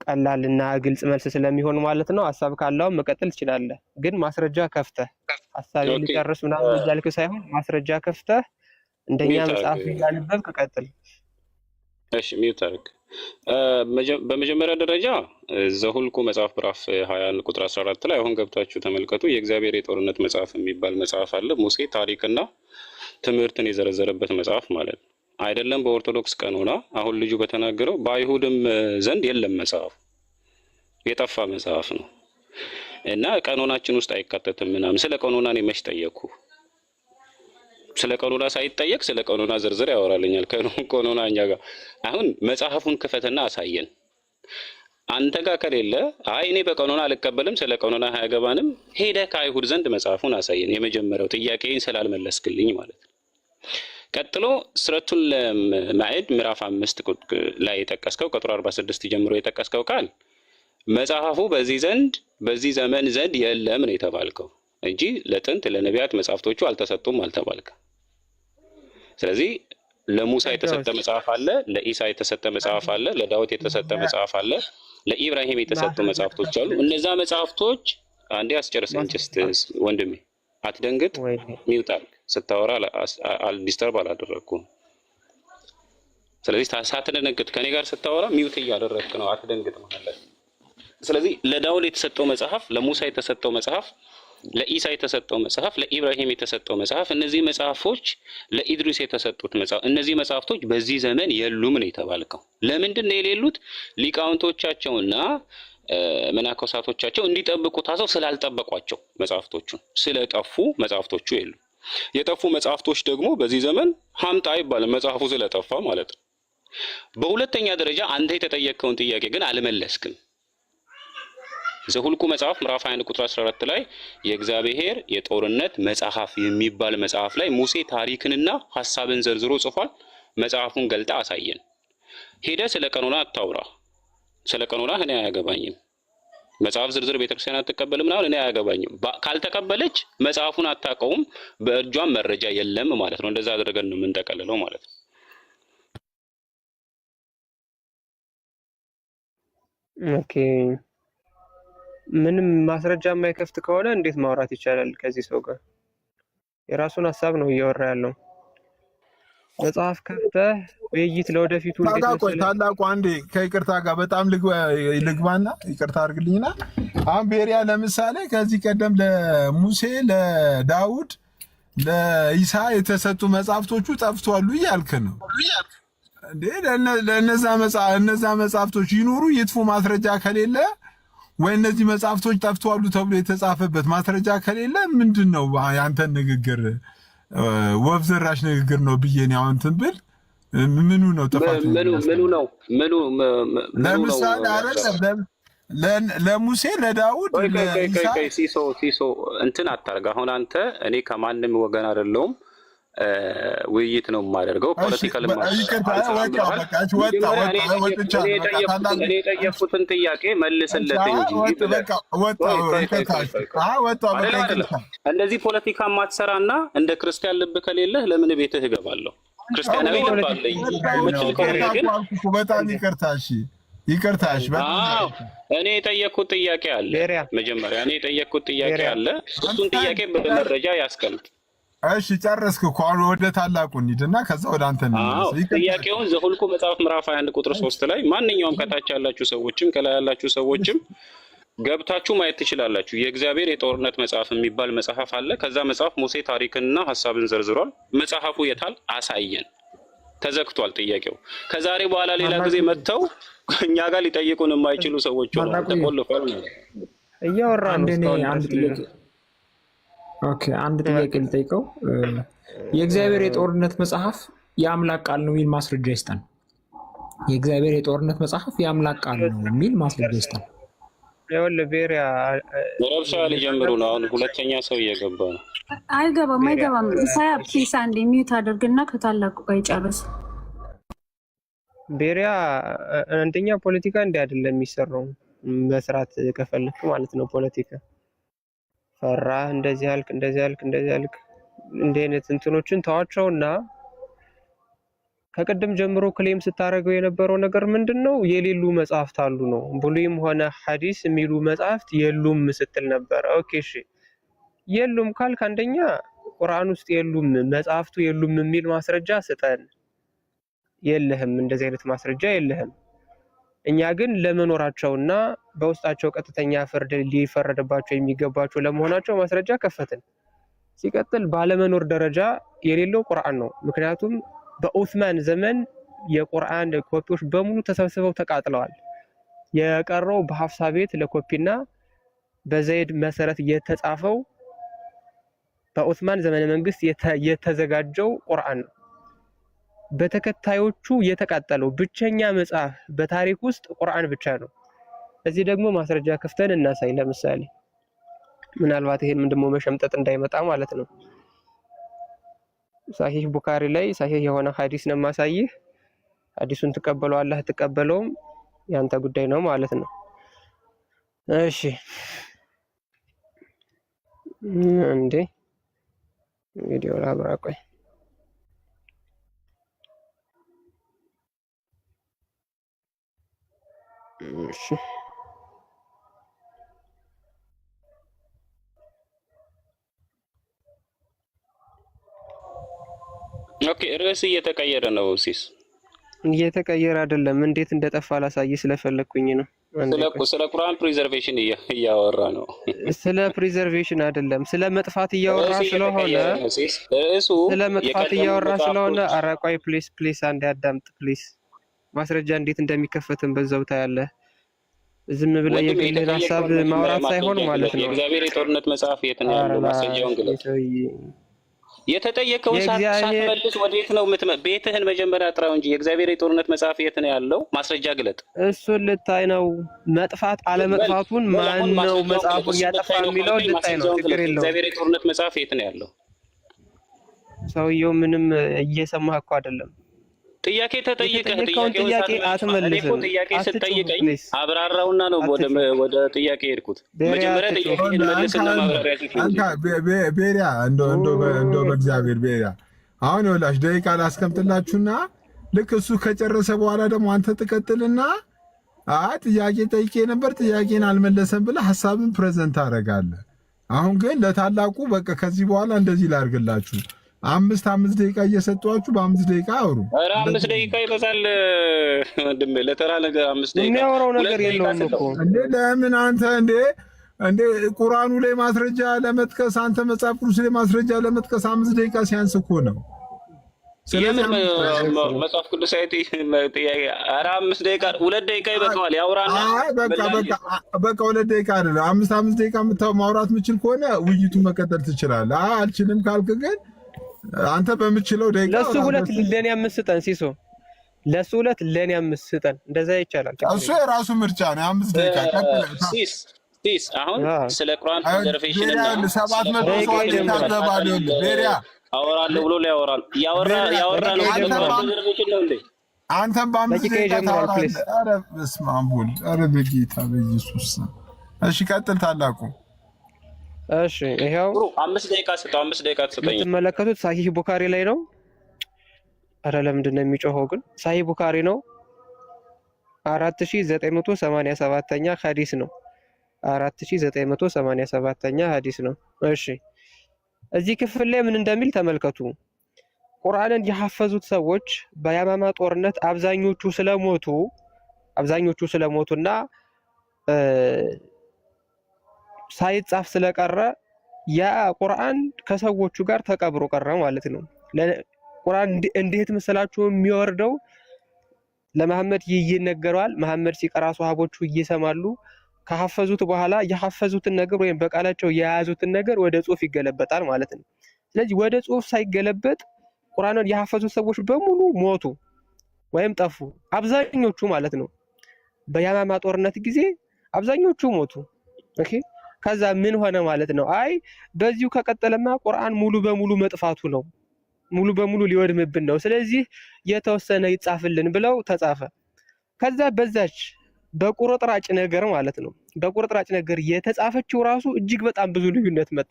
ቀላልና ግልጽ መልስ ስለሚሆን ማለት ነው። ሀሳብ ካለው መቀጠል ትችላለህ። ግን ማስረጃ ከፍተህ ሀሳብ ልጨርስ ምናምን እያልክ ሳይሆን ማስረጃ ከፍተህ እንደኛ መጽሐፍ እያነበብክ ቀጥል። እሺ mute አድርግ። በመጀመሪያ ደረጃ ዘሁልቁ መጽሐፍ ምዕራፍ 21 ቁጥር 14 ላይ አሁን ገብታችሁ ተመልከቱ። የእግዚአብሔር የጦርነት መጽሐፍ የሚባል መጽሐፍ አለ። ሙሴ ታሪክና ትምህርትን የዘረዘረበት መጽሐፍ ማለት ነው። አይደለም በኦርቶዶክስ ቀኖና አሁን ልጁ በተናገረው በአይሁድም ዘንድ የለም መጽሐፉ፣ የጠፋ መጽሐፍ ነው እና ቀኖናችን ውስጥ አይካተትም ምናምን። ስለ ቀኖና እኔ መች ጠየቅኩ? ስለ ቀኖና ሳይጠየቅ ስለ ቀኖና ዝርዝር ያወራልኛል። ቀኖና እኛ ጋር አሁን መጽሐፉን ክፈትና አሳየን። አንተ ጋር ከሌለ አይ እኔ በቀኖና አልቀበልም፣ ስለ ቀኖና አያገባንም፣ ሄደህ ከአይሁድ ዘንድ መጽሐፉን አሳየን። የመጀመሪያው ጥያቄን ስላልመለስክልኝ ማለት ነው። ቀጥሎ ሱረቱል ማኢድ ምዕራፍ 5 ላይ የጠቀስከው ቁጥር 46 ጀምሮ የጠቀስከው ቃል መጽሐፉ በዚህ ዘንድ በዚህ ዘመን ዘንድ የለም ነው የተባልከው እንጂ ለጥንት ለነቢያት መጽሐፍቶቹ አልተሰጡም አልተባልክም። ስለዚህ ለሙሳ የተሰጠ መጽሐፍ አለ፣ ለኢሳ የተሰጠ መጽሐፍ አለ፣ ለዳዊት የተሰጠ መጽሐፍ አለ፣ ለኢብራሂም የተሰጡ መጽሐፍቶች አሉ። እነዛ መጽሐፍቶች አንዴ አስጨርሰኝ just ወንድሜ፣ አትደንግጥ። mute አድርግ። ስታወራ disturb አላደረግኩም። ስለዚህ ሳትደነግጥ ከኔ ጋር ስታወራ mute እያደረግክ ነው። አትደንግጥ ማለት። ስለዚህ ለዳውድ የተሰጠው መጽሐፍ፣ ለሙሳ የተሰጠው መጽሐፍ፣ ለኢሳ የተሰጠው መጽሐፍ፣ ለኢብራሂም የተሰጠው መጽሐፍ፣ እነዚህ መጽሐፎች ለኢድሪስ የተሰጡት መጽሐፍ፣ እነዚህ መጽሐፍቶች በዚህ ዘመን የሉም ነው የተባልከው። ለምንድን ነው የሌሉት? ሊቃውንቶቻቸውና መናኮሳቶቻቸው እንዲጠብቁ ታዘው ስላልጠበቋቸው መጽሐፍቶቹን ስለጠፉ መጽሐፍቶቹ የሉም። የጠፉ መጽሐፍቶች ደግሞ በዚህ ዘመን ሀምጣ አይባልም፣ መጽሐፉ ስለጠፋ ማለት ነው። በሁለተኛ ደረጃ አንተ የተጠየቅከውን ጥያቄ ግን አልመለስክም። ዘሁልቁ መጽሐፍ ምዕራፍ 21 ቁጥር 14 ላይ የእግዚአብሔር የጦርነት መጽሐፍ የሚባል መጽሐፍ ላይ ሙሴ ታሪክንና ሐሳብን ዘርዝሮ ጽፏል። መጽሐፉን ገልጣ አሳየን። ሄደ ስለ ቀኖና አታውራ። ስለ ቀኖና እኔ አያገባኝም። መጽሐፍ ዝርዝር ቤተክርስቲያን አትቀበልም ምናምን እኔ አያገባኝም። ካልተቀበለች መጽሐፉን አታውቀውም፣ በእጇም መረጃ የለም ማለት ነው። እንደዛ አድርገን ነው የምንጠቀልለው ማለት ነው። Okay፣ ምንም ማስረጃ የማይከፍት ከሆነ እንዴት ማውራት ይቻላል ከዚህ ሰው ጋር? የራሱን ሀሳብ ነው እያወራ ያለው። መጽሐፍ ከፍተህ ውይይት ለወደፊቱ እንዴት ታላቁ መሰለህ ታላቁ አንዴ ከይቅርታ ጋር በጣም ልግባና ይቅርታ አድርግልኝና አሁን ቤሪያ ለምሳሌ ከዚህ ቀደም ለሙሴ ለዳውድ ለኢሳ የተሰጡ መጽሐፍቶቹ ጠፍቷሉ እያልክ ነው እንዴ? ለእነዛ እነዛ መጽሐፍቶች ይኑሩ ይጥፉ ማስረጃ ከሌለ ወይ እነዚህ መጽሐፍቶች ጠፍተዋሉ ተብሎ የተጻፈበት ማስረጃ ከሌለ ምንድን ነው ያንተን ንግግር ወፍ ዘራሽ ንግግር ነው ብዬ እኔ አሁን እንትን ብል ምኑ ነው ጥፋተኛ ምኑ ምኑ የሚያስብለው? ነው ምኑ ምኑ ነው ለምሳሌ ወፍ አይደለም ዘራሽ? ለሙሴ ለዳውድ ቆይ ቆይ ቆይ ቆይ ለኢሳ ቆይ ሲሶ ሲሶ እንትን አታርግ። አሁን አንተ እኔ ከማንም ወገን አይደለሁም። ውይይት ነው የማደርገው። Political እኔ የጠየኩትን ጥያቄ መልስለት እንጂ እንደዚህ ፖለቲካ ማትሰራና እንደ ክርስቲያን ልብ ከሌለህ ለምን ቤትህ እገባለሁ? ክርስቲያናዊ ልብ አለኝ የምትል ከሆነ ግን በጣም ይቅርታ። እሺ ይቅርታ። እሺ እኔ የጠየኩት ጥያቄ አለ። መጀመሪያ እኔ የጠየኩት ጥያቄ አለ። እሱን ጥያቄ በመረጃ ያስቀምጥ። እሺ ጨረስክ እኮ። አሁን ወደ ታላቁ እንሂድና ከዛ ወደ አንተ እንመለስ። ጥያቄውን ዘሁልቁ መጽሐፍ ምዕራፍ 21 ቁጥር 3 ላይ ማንኛውም ከታች ያላችሁ ሰዎችም ከላይ ያላችሁ ሰዎችም ገብታችሁ ማየት ትችላላችሁ። የእግዚአብሔር የጦርነት መጽሐፍ የሚባል መጽሐፍ አለ። ከዛ መጽሐፍ ሙሴ ታሪክንና ሀሳብን ዘርዝሯል። መጽሐፉ የታል? አሳየን። ተዘግቷል ጥያቄው። ከዛሬ በኋላ ሌላ ጊዜ መጥተው እኛ ጋር ሊጠይቁን የማይችሉ ሰዎች ሆነዋል። ተቆልፏል ማለት እያወራ ነው። Okay፣ አንድ ጥያቄ ልጠይቀው። የእግዚአብሔር የጦርነት መጽሐፍ የአምላክ ቃል ነው የሚል ማስረጃ ይስጠን። የእግዚአብሔር የጦርነት መጽሐፍ የአምላክ ቃል ነው የሚል ማስረጃ ይስጠን። ይኸውልህ ቤሪያ ረብሻ ሊጀምሩ ነው። አሁን ሁለተኛ ሰው እየገባ ነው። አይገባም፣ አይገባም። ኢሳያ please አንዴ mute አድርግና ከታላቁ ጋር ይጨርስ። ቤሪያ አንደኛ ፖለቲካ እንዲህ አይደለም የሚሰራው፣ መስራት ከፈለክ ማለት ነው። ፖለቲካ ፈራህ፣ እንደዚህ አልክ፣ እንደዚህ አልክ፣ እንደዚህ አልክ፣ እንዲህ አይነት እንትኖችን ተዋቸውና ከቅድም ጀምሮ claim ስታደርገው የነበረው ነገር ምንድን ነው? የሌሉ መጽሐፍት አሉ ነው። ብሉይም ሆነ ሐዲስ የሚሉ መጽሐፍት የሉም ስትል ነበረ። Okay እሺ፣ የሉም ካልክ አንደኛ ቁርአን ውስጥ የሉም መጽሐፍቱ የሉም የሚል ማስረጃ ስጠን። የለህም፣ እንደዚህ አይነት ማስረጃ የለህም። እኛ ግን ለመኖራቸውና በውስጣቸው ቀጥተኛ ፍርድ ሊፈረድባቸው የሚገባቸው ለመሆናቸው ማስረጃ ከፈትን። ሲቀጥል ባለመኖር ደረጃ የሌለው ቁርአን ነው። ምክንያቱም በኡስማን ዘመን የቁርአን ኮፒዎች በሙሉ ተሰብስበው ተቃጥለዋል። የቀረው በሀፍሳ ቤት ለኮፒና በዘይድ መሰረት የተጻፈው በኡስማን ዘመነ መንግስት የተዘጋጀው ቁርአን ነው። በተከታዮቹ የተቃጠለው ብቸኛ መጽሐፍ በታሪክ ውስጥ ቁርአን ብቻ ነው። እዚህ ደግሞ ማስረጃ ከፍተን እናሳይ። ለምሳሌ ምናልባት ይሄን ደግሞ መሸምጠጥ እንዳይመጣ ማለት ነው። ሳሂህ ቡካሪ ላይ ሳሂህ የሆነ ሀዲስ ነው የማሳይህ። ሀዲሱን ትቀበለዋለህ አትቀበለውም ያንተ ጉዳይ ነው ማለት ነው። እሺ እንዴ ቪዲዮ ላብራ፣ ቆይ እሺ Okay፣ ርዕስ እየተቀየረ ነው። sis እየተቀየረ አይደለም። እንዴት እንደጠፋ ላሳይ ስለፈለግኩኝ ነው። ስለ ቁርአን preservation እያወራ ነው። ስለ preservation አይደለም፣ ስለ መጥፋት እያወራ ስለሆነ ርዕሱ ስለ መጥፋት እያወራ ስለሆነ፣ ኧረ ቆይ please please፣ አንዴ አዳምጥ please። ማስረጃ እንዴት እንደሚከፈትም በዛው ታያለህ። ዝም ብለህ የግልህን ሀሳብ ማውራት ሳይሆን ማለት ነው። የእግዚአብሔር የጦርነት መጽሐፍ የት ነው ያለው? ማስረጃውን ግለጽ። የተጠየቀውን ሳትመልስ ወዴት ነው ቤትህን መጀመሪያ ጥራው እንጂ የእግዚአብሔር የጦርነት መጽሐፍ የት ነው ያለው? ማስረጃ ግለጥ። እሱን ልታይ ነው። መጥፋት አለመጥፋቱን ማን ነው መጽሐፉን እያጠፋ የሚለው ልታይ ነው። ችግር የለውም። የእግዚአብሔር የጦርነት መጽሐፍ የት ነው ያለው? ሰውየው ምንም እየሰማህ እኮ አይደለም። ጥያቄ ተጠይቀህ የተጠየቀውን ጥያቄ አትመልስም። ጥያቄ ስትጠይቀኝ አብራራውና ነው ወደ ጥያቄ ሄድኩት። መጀመሪያ ጥያቄ መልስና ማብራሪያ ቤሪያ እንደው በእግዚአብሔር ቤሪያ፣ አሁን ይኸውላችሁ ደቂቃ ላስቀምጥላችሁና ልክ እሱ ከጨረሰ በኋላ ደግሞ አንተ ትቀጥልና አይ ጥያቄ ጠይቄ ነበር ጥያቄን አልመለሰም ብለህ ሀሳብን present አደርጋለህ። አሁን ግን ለታላቁ በቃ ከዚህ በኋላ እንደዚህ ላድርግላችሁ አምስት አምስት ደቂቃ እየሰጧችሁ በ5 ደቂቃ አውሩ። ኧረ 5 ደቂቃ ይበዛል ወንድሜ፣ ለተራ ነገር 5 ደቂቃ የሚያወራው ነገር የለውም እኮ እንዴ። ለምን አንተ እንዴ እንዴ ቁርአኑ ላይ ማስረጃ ለመጥቀስ አንተ መጽሐፍ ቅዱስ ላይ ማስረጃ ለመጥቀስ 5 ደቂቃ ሲያንስ እኮ ነው። የምን መጽሐፍ ቅዱስ ጥያቄ? ኧረ 5 ደቂቃ 2 ደቂቃ ይበቃዋል። ያውራና በቃ በቃ በቃ 2 ደቂቃ አይደለም አምስት አምስት ደቂቃ ማውራት የምችል ከሆነ ውይይቱ መቀጠል ትችላለህ። አይ አልችልም ካልክ ግን አንተ በምችለው ደቂቃ ለሱ 2 ለኔ 5 ስጠን ሲሶ፣ ለሱ 2 ለኔ 5 ስጠን። እንደዛ ይቻላል። እሱ የራሱ ምርጫ ነው። 5 ደቂቃ sis sis አሁን ስለ ቁርአን preservation እና 700 ሰው ይታዘባል። ቤሪያ አወራለሁ ብሎ ሊያወራ ያወራ ቤሪያ ያወራ ነው። ደቂቃ አንተም ይጀምራል። Reservation ነው እንዴ? አንተም በ5 ደቂቃ ደቂቃ ይጀምራል። Please። ታወራለህ። ኧረ በስመ አብ ወልድ፣ ኧረ በጌታ በኢየሱስ ስም። እሺ ቀጥል ታላቁ። እሺ ይኸው ጥሩ፣ 5 ደቂቃ ስጠው። 5 ደቂቃ ትሰጠኝ። የምትመለከቱት ሳሂህ ቡካሪ ላይ ነው። አረ ለምንድን ነው የሚጮኸው ግን? ሳሂህ ቡካሪ ነው። 4987ኛ ሐዲስ ነው። 4987ኛ ሐዲስ ነው። እሺ እዚህ ክፍል ላይ ምን እንደሚል ተመልከቱ። ቁርአንን የሐፈዙት ሰዎች በያማማ ጦርነት አብዛኞቹ ስለሞቱና ሳይጻፍ ስለቀረ ያ ቁርአን ከሰዎቹ ጋር ተቀብሮ ቀረ ማለት ነው። ቁርአን እንዴት መሰላችሁ የሚወርደው? ለመሐመድ ይነገረዋል። መሐመድ ሲቀራ ሷሃቦቹ ይሰማሉ። ከሐፈዙት በኋላ የሐፈዙትን ነገር ወይም በቃላቸው የያዙትን ነገር ወደ ጽሁፍ ይገለበጣል ማለት ነው። ስለዚህ ወደ ጽሁፍ ሳይገለበጥ ቁርአንን የሐፈዙት ሰዎች በሙሉ ሞቱ ወይም ጠፉ፣ አብዛኞቹ ማለት ነው። በያማማ ጦርነት ጊዜ አብዛኞቹ ሞቱ። Okay፣ ከዛ ምን ሆነ ማለት ነው? አይ በዚሁ ከቀጠለማ ቁርአን ሙሉ በሙሉ መጥፋቱ ነው፣ ሙሉ በሙሉ ሊወድምብን ነው። ስለዚህ የተወሰነ ይጻፍልን ብለው ተጻፈ። ከዛ በዛች በቁርጥራጭ ነገር ማለት ነው፣ በቁርጥራጭ ነገር የተጻፈችው ራሱ እጅግ በጣም ብዙ ልዩነት መጣ።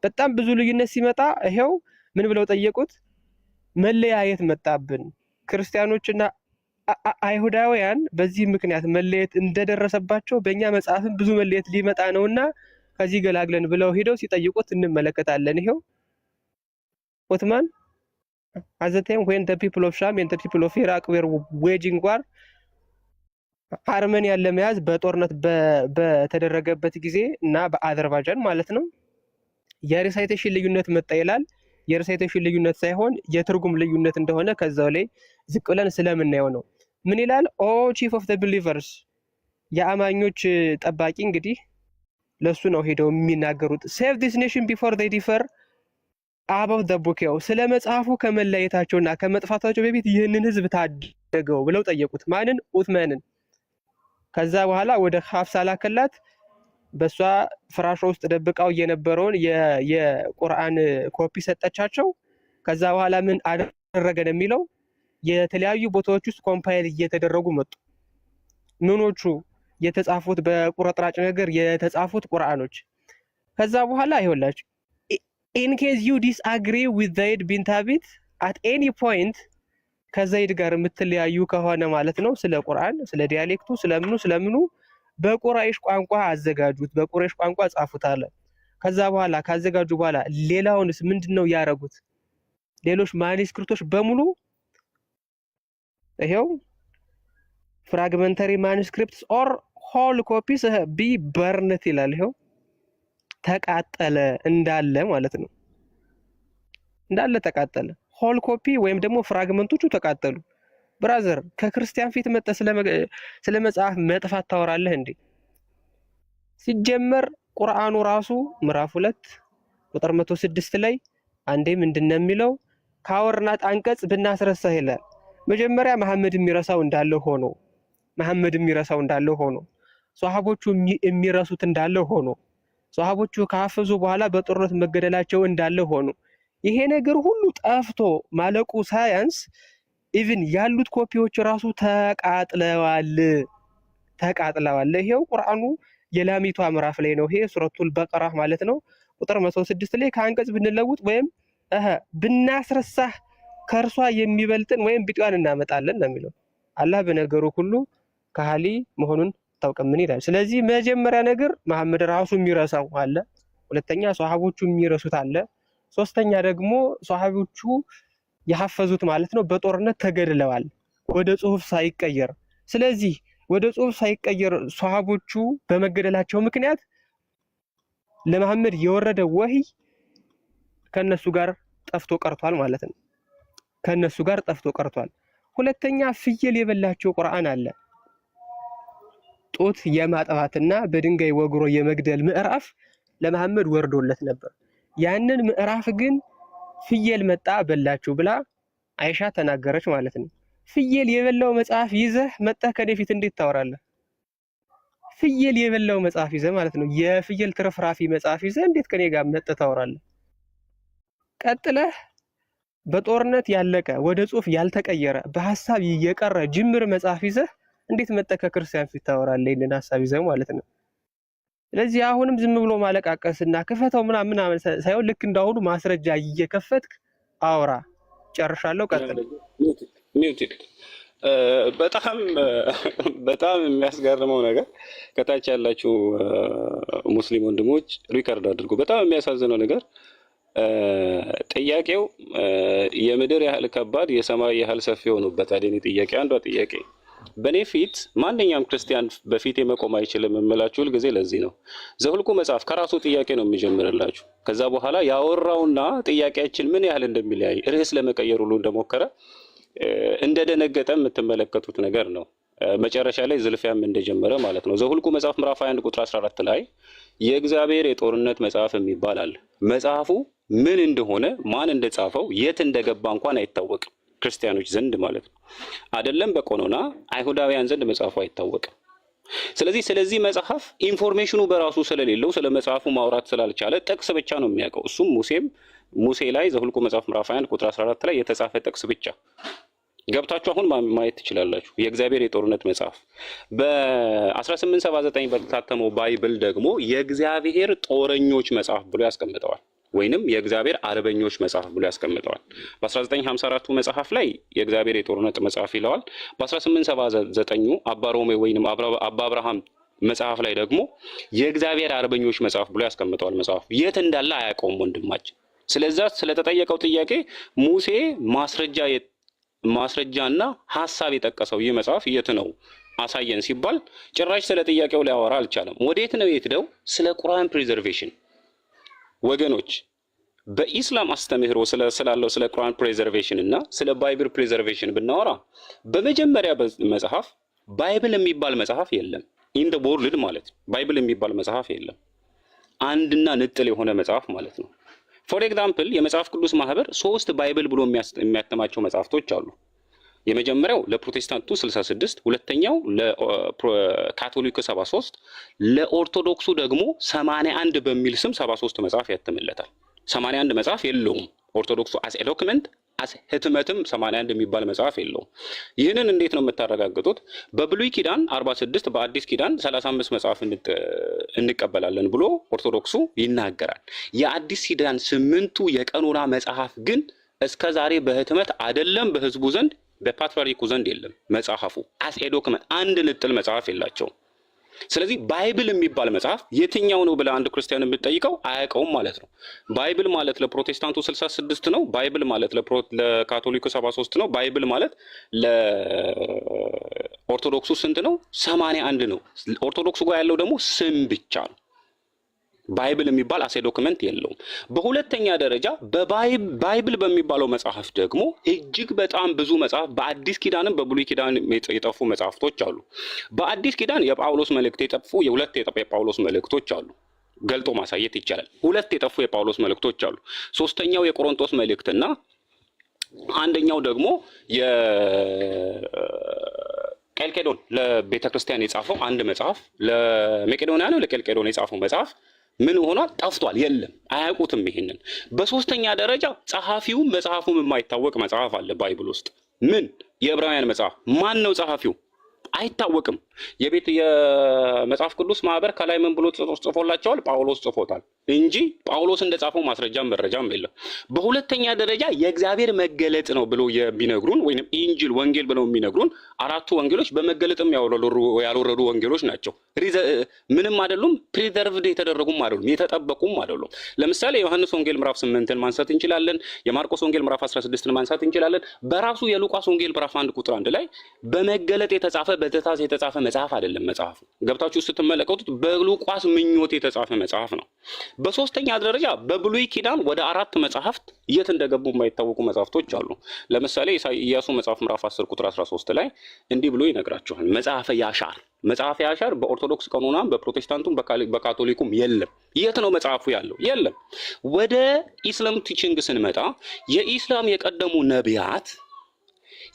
በጣም ብዙ ልዩነት ሲመጣ ይሄው ምን ብለው ጠየቁት? መለያየት መጣብን። ክርስቲያኖችና አይሁዳውያን በዚህ ምክንያት መለየት እንደደረሰባቸው በእኛ መጽሐፍም ብዙ መለየት ሊመጣ ነውና ከዚህ ገላግለን ብለው ሄደው ሲጠይቁት እንመለከታለን። ይሄው ኦትማን at the time when the people of Sham and the people of Iraq were waging war፣ አርመኒያን ለመያዝ በጦርነት በተደረገበት ጊዜ እና በአዘርባይጃን ማለት ነው የ recitation ልዩነት መጣ ይላል። የ recitation ልዩነት ሳይሆን የትርጉም ልዩነት እንደሆነ ከዛው ላይ ዝቅ ብለን ስለምናየው ነው። ምን ይላል? "O chief of the believers"፣ የአማኞች ጠባቂ፣ እንግዲህ ለሱ ነው ሄደው የሚናገሩት። "Save this nation before they differ about the book"፣ ያው ስለ መጽሐፉ ከመለየታቸውና ከመጥፋታቸው በፊት ይህንን ህዝብ ታደገው ብለው ጠየቁት። ማንን? ኡትማንን። ከዛ በኋላ ወደ ሀፍሳ ላከላት። በእሷ ፍራሿ ውስጥ ደብቃው የነበረውን የቁርአን ኮፒ ሰጠቻቸው። ከዛ በኋላ ምን አደረገን የሚለው የተለያዩ ቦታዎች ውስጥ compile እየተደረጉ መጡ። ምኖቹ የተጻፉት በቁርጥራጭ ነገር የተጻፉት ቁርአኖች። ከዛ በኋላ ይኸውላችሁ "In case you disagree with Zaid bin Thabit at any point"፣ ከዘይድ ጋር የምትለያዩ ከሆነ ማለት ነው፣ ስለ ቁርአን፣ ስለ dialect ኡ፣ ስለምኑ ስለምኑ በቁራይሽ ቋንቋ አዘጋጁት፣ በቁራይሽ ቋንቋ ጻፉት አለ። ከዛ በኋላ ካዘጋጁ በኋላ ሌላውንስ ምንድን ነው ያደረጉት? ሌሎች manuscript ኦች በሙሉ ይሄው "fragmentary manuscripts or whole copies be burnt" ይላል። ይሄው ተቃጠለ እንዳለ ማለት ነው። እንዳለ ተቃጠለ። Whole copy ወይም ደግሞ fragment ኦቹ ተቃጠሉ። Brother፣ ከክርስቲያን ፊት መጥተህ ስለ መጽሐፍ መጥፋት ታወራለህ እንዴ? ሲጀመር ቁርአኑ ራሱ ምዕራፍ 2 ቁጥር 106 ላይ አንዴ ምንድን ነው የሚለው? ካወርናት አንቀጽ ብናስረሳህ ይላል። መጀመሪያ መሐመድ የሚረሳው እንዳለ ሆኖ፣ ሷሃቦቹ የሚረሱት እንዳለ ሆኖ፣ ሷሃቦቹ ካፈዙ በኋላ በጦርነት መገደላቸው እንዳለ ሆኖ፣ ይሄ ነገር ሁሉ ጠፍቶ ማለቁ ሳያንስ even ያሉት ኮፒዎች ራሱ ተቃጥለዋል ተቃጥለዋል። ይሄው ቁርአኑ የላሚቷ ምዕራፍ ላይ ነው። ይሄ ሱረቱል በቀራ ማለት ነው። ቁጥር 106 ላይ ከአንቀጽ ብንለውጥ ወይም ብናስረሳህ ከእርሷ የሚበልጥን ወይም ቢጤዋን እናመጣለን ነው የሚለው። አላህ በነገሩ ሁሉ ከሃሊ መሆኑን ታውቀምን ይላል። ስለዚህ መጀመሪያ ነገር መሐመድ ራሱ የሚረሳው አለ። ሁለተኛ ሷሃቦቹ የሚረሱት አለ። ሶስተኛ ደግሞ ሷሃቦቹ የሐፈዙት ማለት ነው በጦርነት ተገድለዋል ወደ ጽሁፍ ሳይቀየር። ስለዚህ ወደ ጽሁፍ ሳይቀየር ሷሃቦቹ በመገደላቸው ምክንያት ለመሐመድ የወረደ ወህይ ከነሱ ጋር ጠፍቶ ቀርቷል ማለት ነው። ከነሱ ጋር ጠፍቶ ቀርቷል። ሁለተኛ ፍየል የበላቸው ቁርአን አለ። ጡት የማጥባትና በድንጋይ ወግሮ የመግደል ምዕራፍ ለመሐመድ ወርዶለት ነበር። ያንን ምዕራፍ ግን ፍየል መጣ በላችሁ ብላ አይሻ ተናገረች ማለት ነው። ፍየል የበላው መጽሐፍ ይዘህ መጣህ ከኔ ፊት እንዴት ታወራለህ? ፍየል የበላው መጽሐፍ ይዘህ ማለት ነው። የፍየል ትርፍራፊ መጽሐፍ ይዘህ እንዴት ከኔ ጋር መጥተህ ታወራለህ? ቀጥለህ በጦርነት ያለቀ፣ ወደ ጽሁፍ ያልተቀየረ፣ በሀሳብ የቀረ ጅምር መጽሐፍ ይዘህ እንዴት መጠህ ከክርስቲያን ፊት ታወራለህ? ይህንን ሀሳብ ይዘህ ማለት ነው። ስለዚህ አሁንም ዝም ብሎ ማለቃቀስና ክፈተው ምናምን ምናምን ሳይሆን ልክ እንዳሁኑ ማስረጃ እየከፈትክ አውራ። ጨርሻለሁ። ቀጥል። Mute። በጣም በጣም የሚያስገርመው ነገር፣ ከታች ያላችሁ ሙስሊም ወንድሞች record አድርጉ። በጣም የሚያሳዝነው ነገር ጥያቄው የምድር ያህል ከባድ የሰማይ ያህል ሰፊ ሆኖበታል። የኔ ጥያቄ፣ አንዷ ጥያቄ፣ በእኔ ፊት ማንኛውም ክርስቲያን በፊቴ መቆም አይችልም የምላችሁ ሁልጊዜ ለዚህ ነው። ዘሁልቁ መጽሐፍ ከራሱ ጥያቄ ነው የሚጀምርላችሁ። ከዛ በኋላ ያወራውና ጥያቄያችን ምን ያህል እንደሚለያይ፣ ርዕስ ለመቀየር ሁሉ እንደሞከረ፣ እንደደነገጠ የምትመለከቱት ነገር ነው። መጨረሻ ላይ ዝልፊያም እንደጀመረ ማለት ነው። ዘሁልቁ መጽሐፍ ምዕራፍ 21 ቁጥር 14 ላይ የእግዚአብሔር የጦርነት መጽሐፍ የሚባል አለ። መጽሐፉ ምን እንደሆነ፣ ማን እንደጻፈው፣ የት እንደገባ እንኳን አይታወቅም። ክርስቲያኖች ዘንድ ማለት ነው። አይደለም በቀኖና አይሁዳውያን ዘንድ መጽሐፉ አይታወቅም። ስለዚህ ስለዚህ መጽሐፍ information ኑ በራሱ ስለሌለው፣ ስለ መጽሐፉ ማውራት ስላልቻለ ጥቅስ ብቻ ነው የሚያውቀው። እሱም ሙሴም ሙሴ ላይ ዘሁልቁ መጽሐፍ ምዕራፍ 21 ቁጥር 14 ላይ የተጻፈ ጥቅስ ብቻ ገብታችሁ አሁን ማየት ትችላላችሁ። የእግዚአብሔር የጦርነት መጽሐፍ በ1879 በታተመው Bible ደግሞ የእግዚአብሔር ጦረኞች መጽሐፍ ብሎ ያስቀምጠዋል፣ ወይንም የእግዚአብሔር አርበኞች መጽሐፍ ብሎ ያስቀምጠዋል። በ1954ቱ መጽሐፍ ላይ የእግዚአብሔር የጦርነት መጽሐፍ ይለዋል። በ1879ኙ አባ ሮሜ ወይንም አባ አብርሃም መጽሐፍ ላይ ደግሞ የእግዚአብሔር አርበኞች መጽሐፍ ብሎ ያስቀምጠዋል። መጽሐፉ የት እንዳለ አያውቀውም ወንድማችን። ስለዛ ስለተጠየቀው ጥያቄ ሙሴ ማስረጃና ሀሳብ የጠቀሰው ይህ መጽሐፍ የት ነው አሳየን ሲባል ጭራሽ ስለ ጥያቄው ሊያወራ አልቻለም። ወዴት ነው የሄደው? ስለ ቁርአን preservation። ወገኖች፣ በኢስላም አስተምህሮ ስላለው ስለ ቁርአን preservation እና ስለ Bible preservation ብናወራ በመጀመሪያ መጽሐፍ Bible የሚባል መጽሐፍ የለም። In the world ማለት Bible የሚባል መጽሐፍ የለም። አንድና ንጥል የሆነ መጽሐፍ ማለት ነው። For example፣ የመጽሐፍ ቅዱስ ማህበር ሶስት Bible ብሎ የሚያተማቸው መጽሐፍቶች አሉ። የመጀመሪያው ለፕሮቴስታንቱ 66፣ ሁለተኛው ለካቶሊኩ 73፣ ለኦርቶዶክሱ ደግሞ 81 በሚል ስም 73 መጽሐፍ ያትምለታል። 81 መጽሐፍ የለውም ኦርቶዶክሱ as a document፣ as ህትመትም 81 የሚባል መጽሐፍ የለውም። ይህንን እንዴት ነው የምታረጋግጡት? በብሉይ ኪዳን 46፣ በአዲስ ኪዳን 35 መጽሐፍ እንቀበላለን ብሎ ኦርቶዶክሱ ይናገራል። የአዲስ ኪዳን ስምንቱ የቀኖና መጽሐፍ ግን እስከ ዛሬ በህትመት አይደለም በህዝቡ ዘንድ፣ በፓትርያርኩ ዘንድ የለም። መጽሐፉ as a document አንድ ንጥል መጽሐፍ የላቸውም። ስለዚህ Bible የሚባል መጽሐፍ የትኛው ነው ብለህ አንድ ክርስቲያን የምትጠይቀው አያውቀውም ማለት ነው። Bible ማለት ለፕሮቴስታንቱ 66 ነው። Bible ማለት ለካቶሊኩ 73 ነው። Bible ማለት ለኦርቶዶክሱ ስንት ነው? 81 ነው። ኦርቶዶክሱ ጋር ያለው ደግሞ ስም ብቻ ነው። Bible የሚባል as a document የለውም። በሁለተኛ ደረጃ በ Bible በሚባለው መጽሐፍ ደግሞ እጅግ በጣም ብዙ መጽሐፍ በአዲስ ኪዳንም በብሉይ ኪዳን የጠፉ መጽሐፍቶች አሉ። በአዲስ ኪዳን የጳውሎስ መልእክት የጠፉ የሁለት የጳውሎስ መልእክቶች አሉ። ገልጦ ማሳየት ይቻላል። ሁለት የጠፉ የጳውሎስ መልእክቶች አሉ። ሶስተኛው የቆሮንቶስ መልእክትና አንደኛው ደግሞ የቄልቄዶን ለቤተ ክርስቲያን የጻፈው አንድ መጽሐፍ፣ ለመቄዶንያ ነው ለቄልቄዶን የጻፈው መጽሐፍ ምን ሆኗል? ጠፍቷል። የለም፣ አያውቁትም። ይሄንን በሶስተኛ ደረጃ ጸሐፊውም መጽሐፉም የማይታወቅ መጽሐፍ አለ Bible ውስጥ። ምን? የዕብራውያን መጽሐፍ። ማን ነው ጸሐፊው? አይታወቅም። የቤት የመጽሐፍ ቅዱስ ማህበር ከላይ ምን ብሎ ጽፎላቸዋል? ጳውሎስ ጽፎታል እንጂ ጳውሎስ እንደጻፈው ማስረጃም መረጃም የለም። በሁለተኛ ደረጃ የእግዚአብሔር መገለጥ ነው ብሎ የሚነግሩን ወይም ኢንጂል ወንጌል ብለው የሚነግሩን አራቱ ወንጌሎች በመገለጥም ያልወረዱ ወንጌሎች ናቸው። ምንም አይደሉም። Preserved የተደረጉም አይደሉም፣ የተጠበቁም አይደሉም። ለምሳሌ የዮሐንስ ወንጌል ምዕራፍ 8ን ማንሳት እንችላለን። የማርቆስ ወንጌል ምዕራፍ 16ን ማንሳት እንችላለን። በራሱ የሉቃስ ወንጌል ምዕራፍ 1 ቁጥር 1 ላይ በመገለጥ የተጻፈ፣ በትእዛዝ የተጻፈ መጽሐፍ አይደለም። መጽሐፉ ገብታችሁ ስትመለከቱት በሉቃስ ምኞት የተጻፈ መጽሐፍ ነው። በሶስተኛ ደረጃ በብሉይ ኪዳን ወደ አራት መጽሐፍት የት እንደገቡ የማይታወቁ መጽሐፍቶች አሉ። ለምሳሌ ኢያሱ መጽሐፍ ምዕራፍ 10 ቁጥር 13 ላይ እንዲህ ብሎ ይነግራችኋል። መጽሐፈ ያሻር። መጽሐፈ ያሻር በኦርቶዶክስ ቀኖናም በፕሮቴስታንቱም በካቶሊኩም የለም። የት ነው መጽሐፉ ያለው? የለም። ወደ ኢስላም teaching ስንመጣ የኢስላም የቀደሙ ነቢያት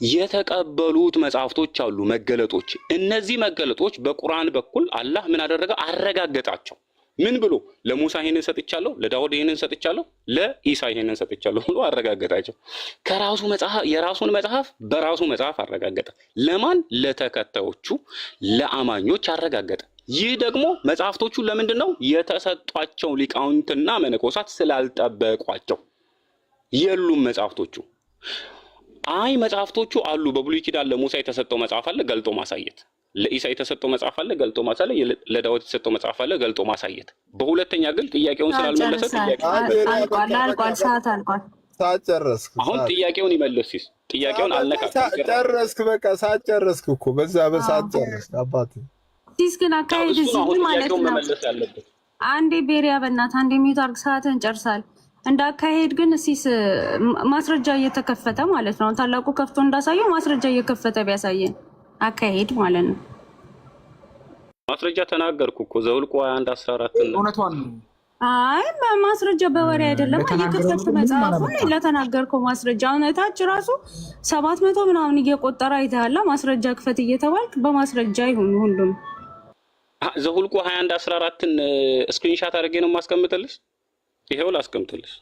የተቀበሉት መጽሐፍቶች አሉ፣ መገለጦች። እነዚህ መገለጦች በቁርአን በኩል አላህ ምን አደረገ? አረጋገጣቸው። ምን ብሎ? ለሙሳ ይሄንን ሰጥቻለሁ፣ ለዳውድ ይሄንን ሰጥቻለሁ፣ ለኢሳ ይሄንን ሰጥቻለሁ ብሎ አረጋገጣቸው። ከራሱ መጽሐፍ የራሱን መጽሐፍ በራሱ መጽሐፍ አረጋገጠ። ለማን? ለተከታዮቹ ለአማኞች አረጋገጠ። ይህ ደግሞ መጽሐፍቶቹ ለምንድን ነው የተሰጧቸው? ሊቃውንትና መነኮሳት ስላልጠበቋቸው የሉም መጽሐፍቶቹ። አይ መጽሐፍቶቹ አሉ። በብሉይ ኪዳን ለሙሳ የተሰጠው መጽሐፍ አለ፣ ገልጦ ማሳየት። ለኢሳ የተሰጠው መጽሐፍ አለ፣ ገልጦ ማሳየት። ለዳዊት የተሰጠው መጽሐፍ አለ፣ ገልጦ ማሳየት። በሁለተኛ ግን ጥያቄውን ስላልመለሰ ጨርሰሃል። ጥያቄ አልቋል፣ አልቋል፣ ሰዓት አልቋል። ሰዓት ጨረስክ። አሁን ሰዓት ጥያቄውን ይመልስ ሲስ ጥያቄውን አልነካካም። ጭራሽ ጨረስክ። በቃ ሰዓት ጨረስክ እኮ በዛ በሰዓት ጨረስክ አባቴ። ሲስ ግን አካሄድ እሱ ነው እዚህ አሁን ማለት ጥያቄውን ነው። መመለስ ያለበት። አንዴ ቤሪያ በእናትህ አንዴ mute አድርግ፣ ሰዓትን ጨርሳል። እንደ አካሄድ ግን ሲስ ማስረጃ እየተከፈተ ማለት ነው። ታላቁ ከፍቶ እንዳሳየው ማስረጃ እየከፈተ ቢያሳየን አካሄድ ማለት ነው። ማስረጃ ተናገርኩ እኮ ዘኍልቍ 21 14 እውነቷን ነው። አይ በማስረጃ በወሬ አይደለም፣ ለተናገረው እየከፈቱ ምንም መጽሐፉን አላመጣም። ለተናገርከው ማስረጃ አሁን እታች ራሱ 700 ምናምን እየቆጠረ አይተሃል። ማስረጃ ክፈት እየተባልክ በማስረጃ ይሁን ሁሉም። ዘኍልቍ 21 14ን screenshot አድርጌ ነው የማስቀምጥልሽ። ይሄው ላስቀምጥልሽ።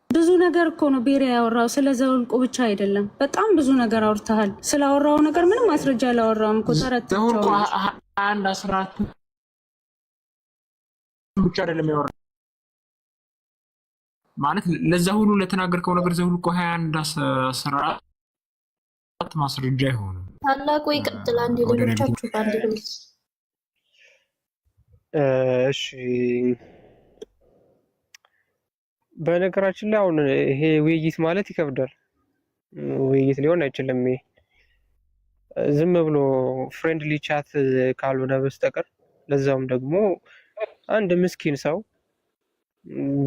ብዙ ነገር እኮ ነው ቤሪያ ያወራው። ስለ ዘኍልቍ ብቻ አይደለም፣ በጣም ብዙ ነገር አውርተሃል። ስላወራው ነገር ምንም ማስረጃ አላወራውም እኮ ተረት ዘኍልቍ ብቻውን ነው። 21 14 ብቻ አይደለም ያወራው ማለት ለዛ ሁሉ ለተናገርከው ነገር ዘኍልቍ 21:14 ማስረጃ አይሆንም። ታላቁ ይቀጥል። አንድ ወደ ነቢዩ ሌሎቻችሁ በአንድ ድምፅ። እሺ በነገራችን ላይ አሁን ይሄ ውይይት ማለት ይከብዳል። ውይይት ሊሆን አይችልም። ይሄ ዝም ብሎ friendly chat ካልሆነ በስተቀር፣ ለዛውም ደግሞ አንድ ምስኪን ሰው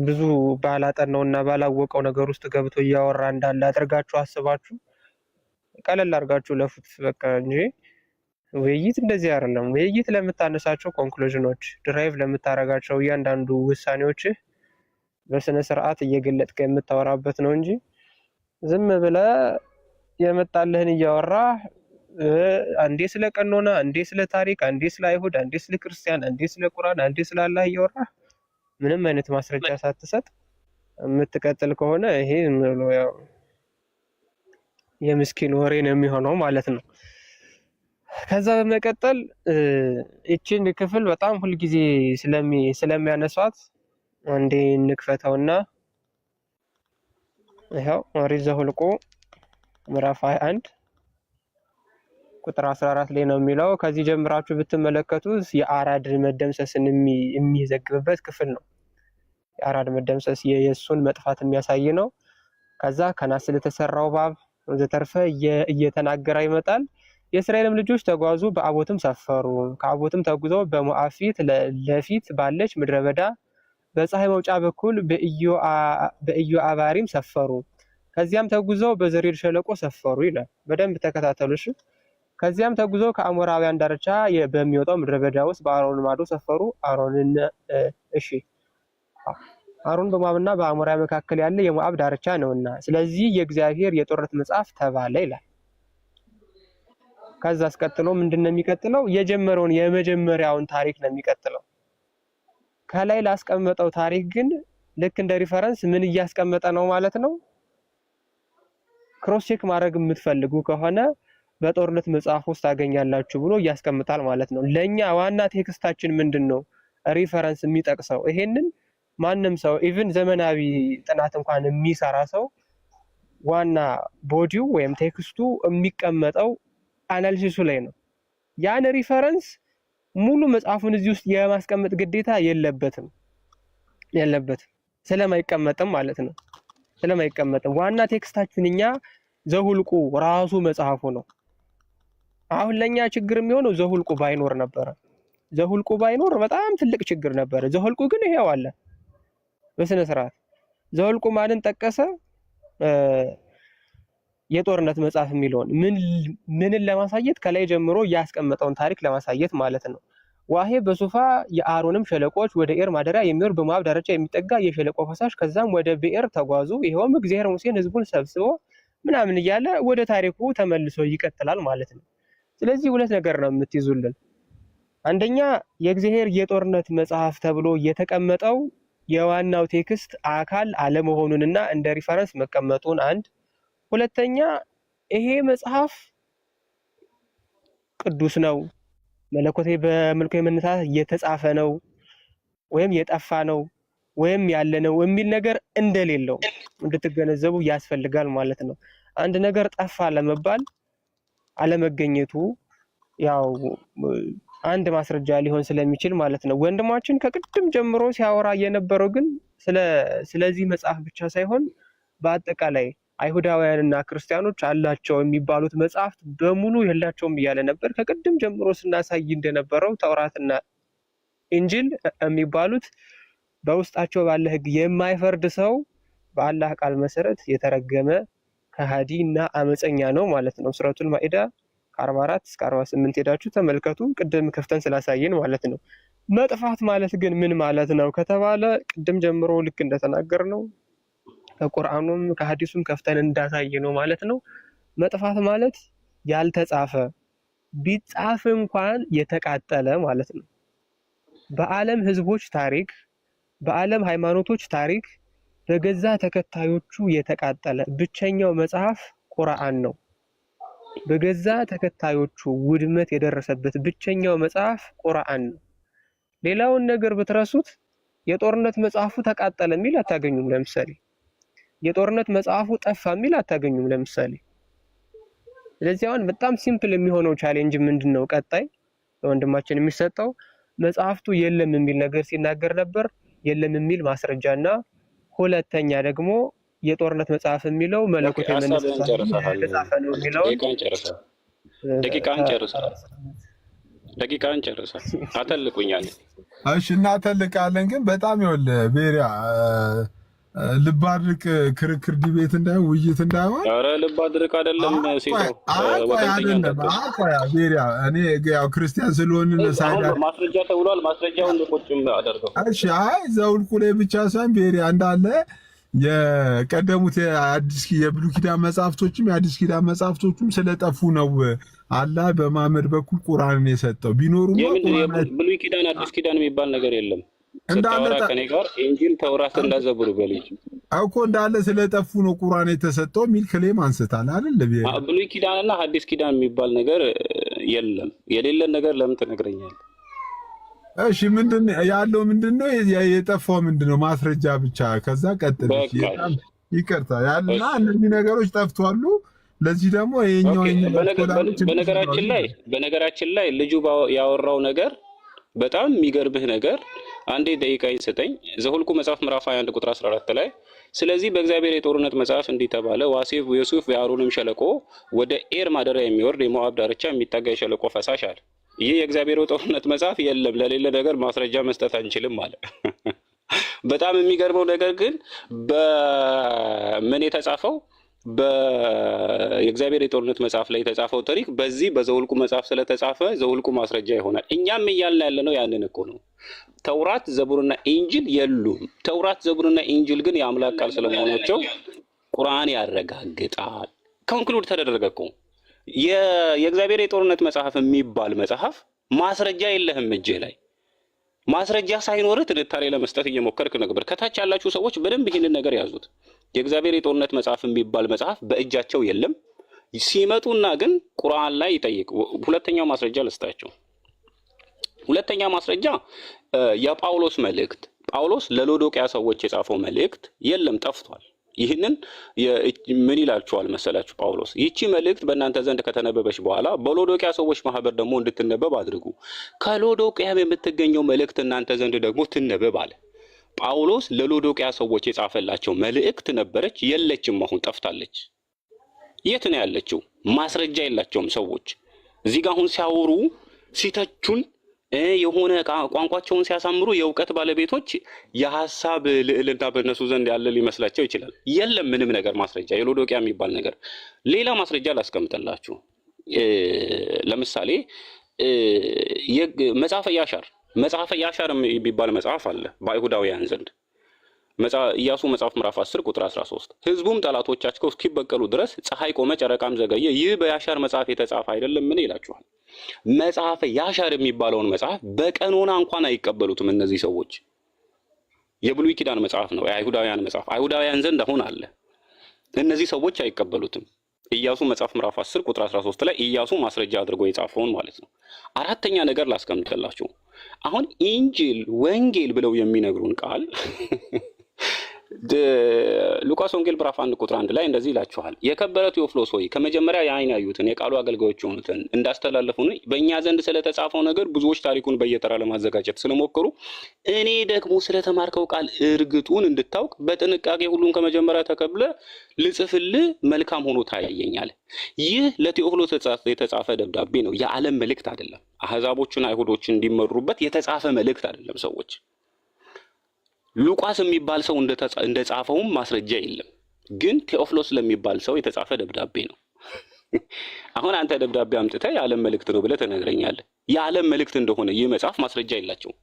ብዙ ባላጠናው እና ባላወቀው ነገር ውስጥ ገብቶ እያወራ እንዳለ አድርጋችሁ አስባችሁ ቀለል አድርጋችሁ ለፉት በቃ እንጂ ውይይት እንደዚህ አይደለም። ውይይት ለምታነሳቸው conclusion ኖች፣ derive ለምታደርጋቸው እያንዳንዱ ውሳኔዎች በስነ ስርዓት እየገለጥክ የምታወራበት ነው እንጂ ዝም ብለህ የመጣልህን እያወራህ አንዴ ስለ ቀኖና፣ አንዴ ስለ ታሪክ፣ አንዴ ስለ አይሁድ፣ አንዴ ስለ ክርስቲያን፣ አንዴ ስለ ቁርአን፣ አንዴ ስለ አላህ እያወራህ ምንም አይነት ማስረጃ ሳትሰጥ የምትቀጥል ከሆነ ይሄ ዝም ብሎ ያው የምስኪን ወሬ ነው የሚሆነው ማለት ነው። ከዛ በመቀጠል ይቺን ክፍል በጣም ሁልጊዜ ስለሚያነሷት አንዴ እንክፈተውና ይኸው ኦሪት ዘኍልቍ ምዕራፍ 21 ቁጥር 14 ላይ ነው የሚለው። ከዚህ ጀምራችሁ ብትመለከቱት የአራድ መደምሰስን የሚዘግብበት ክፍል ነው። የአራድ መደምሰስ የእሱን መጥፋት የሚያሳይ ነው። ከዛ ከናስ ስለተሰራው እባብ ወዘተርፈ እየተናገረ ይመጣል። የእስራኤልም ልጆች ተጓዙ፣ በአቦትም ሰፈሩ። ከአቦትም ተጉዘው በሞዓብ ፊት ለፊት ባለች ምድረ በዳ በፀሐይ መውጫ በኩል በኢዮአባሪም ሰፈሩ። ከዚያም ተጉዘው በዘሬድ ሸለቆ ሰፈሩ ይላል። በደንብ ተከታተሉ እሺ። ከዚያም ተጉዘው ከአሞራውያን ዳርቻ በሚወጣው ምድረ በዳ ውስጥ በአርኖን ማዶ ሰፈሩ። አርኖን እሺ፣ አርኖን በሞዓብና በአሞራውያን መካከል ያለ የሞዓብ ዳርቻ ነውና፣ ስለዚህ የእግዚአብሔር የጦርነት መጽሐፍ ተባለ ይላል። ከዛ አስቀጥሎ ምንድን ነው የሚቀጥለው? የጀመረውን የመጀመሪያውን ታሪክ ነው የሚቀጥለው። ከላይ ላስቀመጠው ታሪክ ግን ልክ እንደ reference ምን እያስቀመጠ ነው ማለት ነው? Cross check ማድረግ የምትፈልጉ ከሆነ በጦርነት መጽሐፍ ውስጥ ታገኛላችሁ ብሎ እያስቀምጣል ማለት ነው። ለኛ ዋና text ኣችን ምንድን ነው? Reference የሚጠቅሰው ይሄንን ማንም ሰው even ዘመናዊ ጥናት እንኳን የሚሰራ ሰው ዋና body ው ወይም text ኡ የሚቀመጠው analysis ኡ ላይ ነው። ያን reference ሙሉ መጽሐፉን እዚህ ውስጥ የማስቀመጥ ግዴታ የለበትም ስለማይቀመጥም ማለት ነው። ስለማይቀመጥም ዋና text ኣችን እኛ ዘሁልቁ ራሱ መጽሐፉ ነው። አሁን ለኛ ችግር የሚሆነው ዘሁልቁ ባይኖር ነበረ። ዘሁልቁ ባይኖር በጣም ትልቅ ችግር ነበረ። ዘሁልቁ ግን ይሄው አለ በስነ ስርዓት። ዘሁልቁ ማንን ጠቀሰ? የጦርነት መጽሐፍ የሚለውን ምን ምንን ለማሳየት? ከላይ ጀምሮ ያስቀመጠውን ታሪክ ለማሳየት ማለት ነው። ዋሄብ በሱፋ የአርኖንም ሸለቆች ወደ ኤር ማደሪያ የሚወርድ በሞዓብ ዳርቻ የሚጠጋ የሸለቆ ፈሳሽ፣ ከዛም ወደ ብኤር ተጓዙ። ይኸውም እግዚአብሔር ሙሴን ሕዝቡን ሰብስቦ ምናምን እያለ ወደ ታሪኩ ተመልሶ ይቀጥላል ማለት ነው። ስለዚህ ሁለት ነገር ነው የምትይዙልን። አንደኛ የእግዚአብሔር የጦርነት መጽሐፍ ተብሎ የተቀመጠው የዋናው text አካል አለመሆኑንና እንደ reference መቀመጡን አንድ። ሁለተኛ ይሄ መጽሐፍ ቅዱስ ነው፣ መለኮታዊ በመልኩ የመነሳት የተጻፈ ነው ወይም የጠፋ ነው ወይም ያለ ነው የሚል ነገር እንደሌለው እንድትገነዘቡ ያስፈልጋል ማለት ነው። አንድ ነገር ጠፋ ለመባል አለመገኘቱ ያው አንድ ማስረጃ ሊሆን ስለሚችል ማለት ነው። ወንድማችን ከቅድም ጀምሮ ሲያወራ የነበረው ግን ስለዚህ መጽሐፍ ብቻ ሳይሆን በአጠቃላይ አይሁዳውያንና ክርስቲያኖች አላቸው የሚባሉት መጽሐፍት በሙሉ የላቸውም እያለ ነበር። ከቅድም ጀምሮ ስናሳይ እንደነበረው ተውራትና ኢንጂል የሚባሉት በውስጣቸው ባለ ሕግ የማይፈርድ ሰው በአላህ ቃል መሰረት የተረገመ ከሃዲ እና አመፀኛ ነው ማለት ነው። ሱረቱል ማኢዳ ከ44 እስከ 48 ሄዳችሁ ተመልከቱ። ቅድም ከፍተን ስላሳየን ማለት ነው። መጥፋት ማለት ግን ምን ማለት ነው ከተባለ ቅድም ጀምሮ ልክ እንደተናገር ነው ከቁርአኑም ከሐዲሱም ከፍተን እንዳሳየ ነው ማለት ነው። መጥፋት ማለት ያልተጻፈ ቢጻፍ እንኳን የተቃጠለ ማለት ነው። በዓለም ህዝቦች ታሪክ፣ በዓለም ሃይማኖቶች ታሪክ በገዛ ተከታዮቹ የተቃጠለ ብቸኛው መጽሐፍ ቁርአን ነው። በገዛ ተከታዮቹ ውድመት የደረሰበት ብቸኛው መጽሐፍ ቁርአን ነው። ሌላውን ነገር ብትረሱት የጦርነት መጽሐፉ ተቃጠለ የሚል አታገኙም። ለምሳሌ የጦርነት መጽሐፉ ጠፋ የሚል አታገኙም። ለምሳሌ ስለዚህ አሁን በጣም simple የሚሆነው challenge ምንድን ነው? ቀጣይ ለወንድማችን የሚሰጠው መጽሐፍቱ የለም የሚል ነገር ሲናገር ነበር። የለም የሚል ማስረጃ እና ሁለተኛ ደግሞ የጦርነት መጽሐፍ የሚለው መለኮት ሀሳብህን ጨርሰሃል። የተጻፈ ነው የሚለውን ደቂቃን ጨርሰሃል። ደቂቃን ጨርሰሃል። ደቂቃን ጨርሰሃል። አተልቁኛል። እሺ እናተልቃለን። ግን በጣም ይኸውልህ ቤሪያ ልብ አድርቅ ክርክር debate እንዳይሆን ውይይት እንዳይሆን። ኧረ ልብ አድርቅ አይደለም ሴተው ቆይ ወገንተኛ አይደለም እንዳትሆን። ቆይ ቤሪያ፣ እኔ ያው ክርስቲያን ስለሆንን አሁን side ማስረጃ ተብሏል። ማስረጃውን ቁጭም አደርገው። እሺ አይ ዘውልቁ ላይ ብቻ ሳይሆን ቤሪያ እንዳለ የቀደሙት የአዲስ የብሉይ ኪዳን መጽሐፍቶችም የአዲስ ኪዳን መጽሐፍቶችም ስለጠፉ ነው አላህ በመሐመድ በኩል ቁርአንን የሰጠው። ቢኖሩማ የምን ቁርአን ብሉይ ኪዳን አዲስ ኪዳን የሚባል ነገር የለም። እንዳለ ስታወራ ከኔ ጋር ኢንጂል ተውራትና ዘቡር በል እንጂ። እኮ እንዳለ ስለጠፉ ነው ቁርአን የተሰጠው የሚል claim አንስታል አይደል? ቤሪያ ብሉይ ኪዳንና አዲስ ኪዳን የሚባል ነገር የለም። የሌለን ነገር ለምን ትነግረኛለህ? እሺ ምንድን ያለው ምንድን ነው የጠፋው ምንድን ነው? ማስረጃ ብቻ ከዛ ቀጥል። እሺ በቃ በጣም ይቅርታ ያልና እሺ እነዚህ ነገሮች ጠፍቷሉ። ለዚህ ደግሞ ይሄኛው okay። የኛው scholar ኦች በነገራችን ላይ በነገራችን ላይ ልጁ ያወራው ነገር በጣም የሚገርምህ ነገር፣ አንዴ ደቂቃ ይሰጠኝ። ዘሁልቁ መጽሐፍ ምዕራፍ 21 ቁጥር 14 ላይ ስለዚህ በእግዚአብሔር የጦርነት መጽሐፍ እንዲህ ተባለ፣ ዋሴፍ ዮሱፍ የአሮንም ሸለቆ ወደ ኤር ማደሪያ የሚወርድ የሞዓብ ዳርቻ የሚጠጋ የሸለቆ ፈሳሽ አለ። ይህ የእግዚአብሔር የጦርነት መጽሐፍ የለም፣ ለሌለ ነገር ማስረጃ መስጠት አንችልም አለ። በጣም የሚገርመው ነገር ግን በምን የተጻፈው የእግዚአብሔር የጦርነት መጽሐፍ ላይ የተጻፈው ታሪክ በዚህ በዘውልቁ መጽሐፍ ስለተጻፈ ዘውልቁ ማስረጃ ይሆናል። እኛም እያልን ያለ ነው ያንን እኮ ነው። ተውራት ዘቡርና ኢንጅል የሉም። ተውራት ዘቡርና ኢንጅል ግን የአምላክ ቃል ስለመሆናቸው ቁርአን ያረጋግጣል። Conclude ተደረገ እኮ። የእግዚአብሔር የጦርነት መጽሐፍ የሚባል መጽሐፍ ማስረጃ የለህም እጅህ ላይ። ማስረጃ ሳይኖርህ ትንታኔ ለመስጠት እየሞከርክ ነበር። ከታች ያላችሁ ሰዎች በደንብ ይህንን ነገር ያዙት። የእግዚአብሔር የጦርነት መጽሐፍ የሚባል መጽሐፍ በእጃቸው የለም። ሲመጡና ግን ቁርአን ላይ ይጠይቅ። ሁለተኛው ማስረጃ ልስጣቸው። ሁለተኛ ማስረጃ የጳውሎስ መልእክት፣ ጳውሎስ ለሎዶቅያ ሰዎች የጻፈው መልእክት የለም፣ ጠፍቷል። ይህንን ምን ይላችኋል መሰላችሁ? ጳውሎስ ይቺ መልእክት በእናንተ ዘንድ ከተነበበች በኋላ በሎዶቅያ ሰዎች ማህበር ደግሞ እንድትነበብ አድርጉ፣ ከሎዶቅያም የምትገኘው መልእክት እናንተ ዘንድ ደግሞ ትነበብ አለ። ጳውሎስ ለሎዶቅያ ሰዎች የጻፈላቸው መልእክት ነበረች፣ የለችም፣ አሁን ጠፍታለች። የት ነው ያለችው? ማስረጃ የላቸውም ሰዎች። እዚህ ጋር አሁን ሲያወሩ ሲተቹን የሆነ ቋንቋቸውን ሲያሳምሩ የእውቀት ባለቤቶች የሀሳብ ልዕልና በእነሱ ዘንድ ያለ ሊመስላቸው ይችላል። የለም ምንም ነገር ማስረጃ የሎዶቅያ የሚባል ነገር። ሌላ ማስረጃ ላስቀምጥላችሁ። ለምሳሌ መጽሐፈ ያሻር፣ መጽሐፈ ያሻር የሚባል መጽሐፍ አለ በአይሁዳውያን ዘንድ። ኢያሱ መጽሐፍ ምዕራፍ 10 ቁጥር 13፣ ህዝቡም ጠላቶቻቸው እስኪበቀሉ ድረስ ፀሐይ ቆመ፣ ጨረቃም ዘገየ፣ ይህ በያሻር መጽሐፍ የተጻፈ አይደለም ምን ይላችኋል? መጽሐፈ ያሻር የሚባለውን መጽሐፍ በቀኖና እንኳን አይቀበሉትም እነዚህ ሰዎች። የብሉይ ኪዳን መጽሐፍ ነው፣ የአይሁዳውያን መጽሐፍ አይሁዳውያን ዘንድ አሁን አለ። እነዚህ ሰዎች አይቀበሉትም። ኢያሱ መጽሐፍ ምዕራፍ 10 ቁጥር 13 ላይ ኢያሱ ማስረጃ አድርጎ የጻፈውን ማለት ነው። አራተኛ ነገር ላስቀምጥላችሁ። አሁን ኢንጂል ወንጌል ብለው የሚነግሩን ቃል ሉቃስ ወንጌል ምዕራፍ 1 ቁጥር 1 ላይ እንደዚህ ይላችኋል። የከበረ ቴዎፍሎስ ሆይ፣ ከመጀመሪያ የዓይን ያዩትን የቃሉ አገልጋዮች የሆኑትን እንዳስተላለፉን በእኛ ዘንድ ስለተጻፈው ነገር ብዙዎች ታሪኩን በየተራ ለማዘጋጀት ስለሞከሩ እኔ ደግሞ ስለተማርከው ቃል እርግጡን እንድታውቅ በጥንቃቄ ሁሉን ከመጀመሪያ ተቀብለ ልጽፍልህ መልካም ሆኖ ታየኛል። ይህ ለቴዎፍሎስ የተጻፈ ደብዳቤ ነው። የዓለም መልእክት አይደለም። አህዛቦችን አይሁዶችን እንዲመሩበት የተጻፈ መልእክት አይደለም። ሰዎች ሉቃስ የሚባል ሰው እንደጻፈውም ማስረጃ የለም። ግን ቴዎፍሎስ ለሚባል ሰው የተጻፈ ደብዳቤ ነው። አሁን አንተ ደብዳቤ አምጥተህ የዓለም መልእክት ነው ብለህ ትነግረኛለህ። የዓለም መልእክት እንደሆነ ይህ መጽሐፍ ማስረጃ የላቸውም።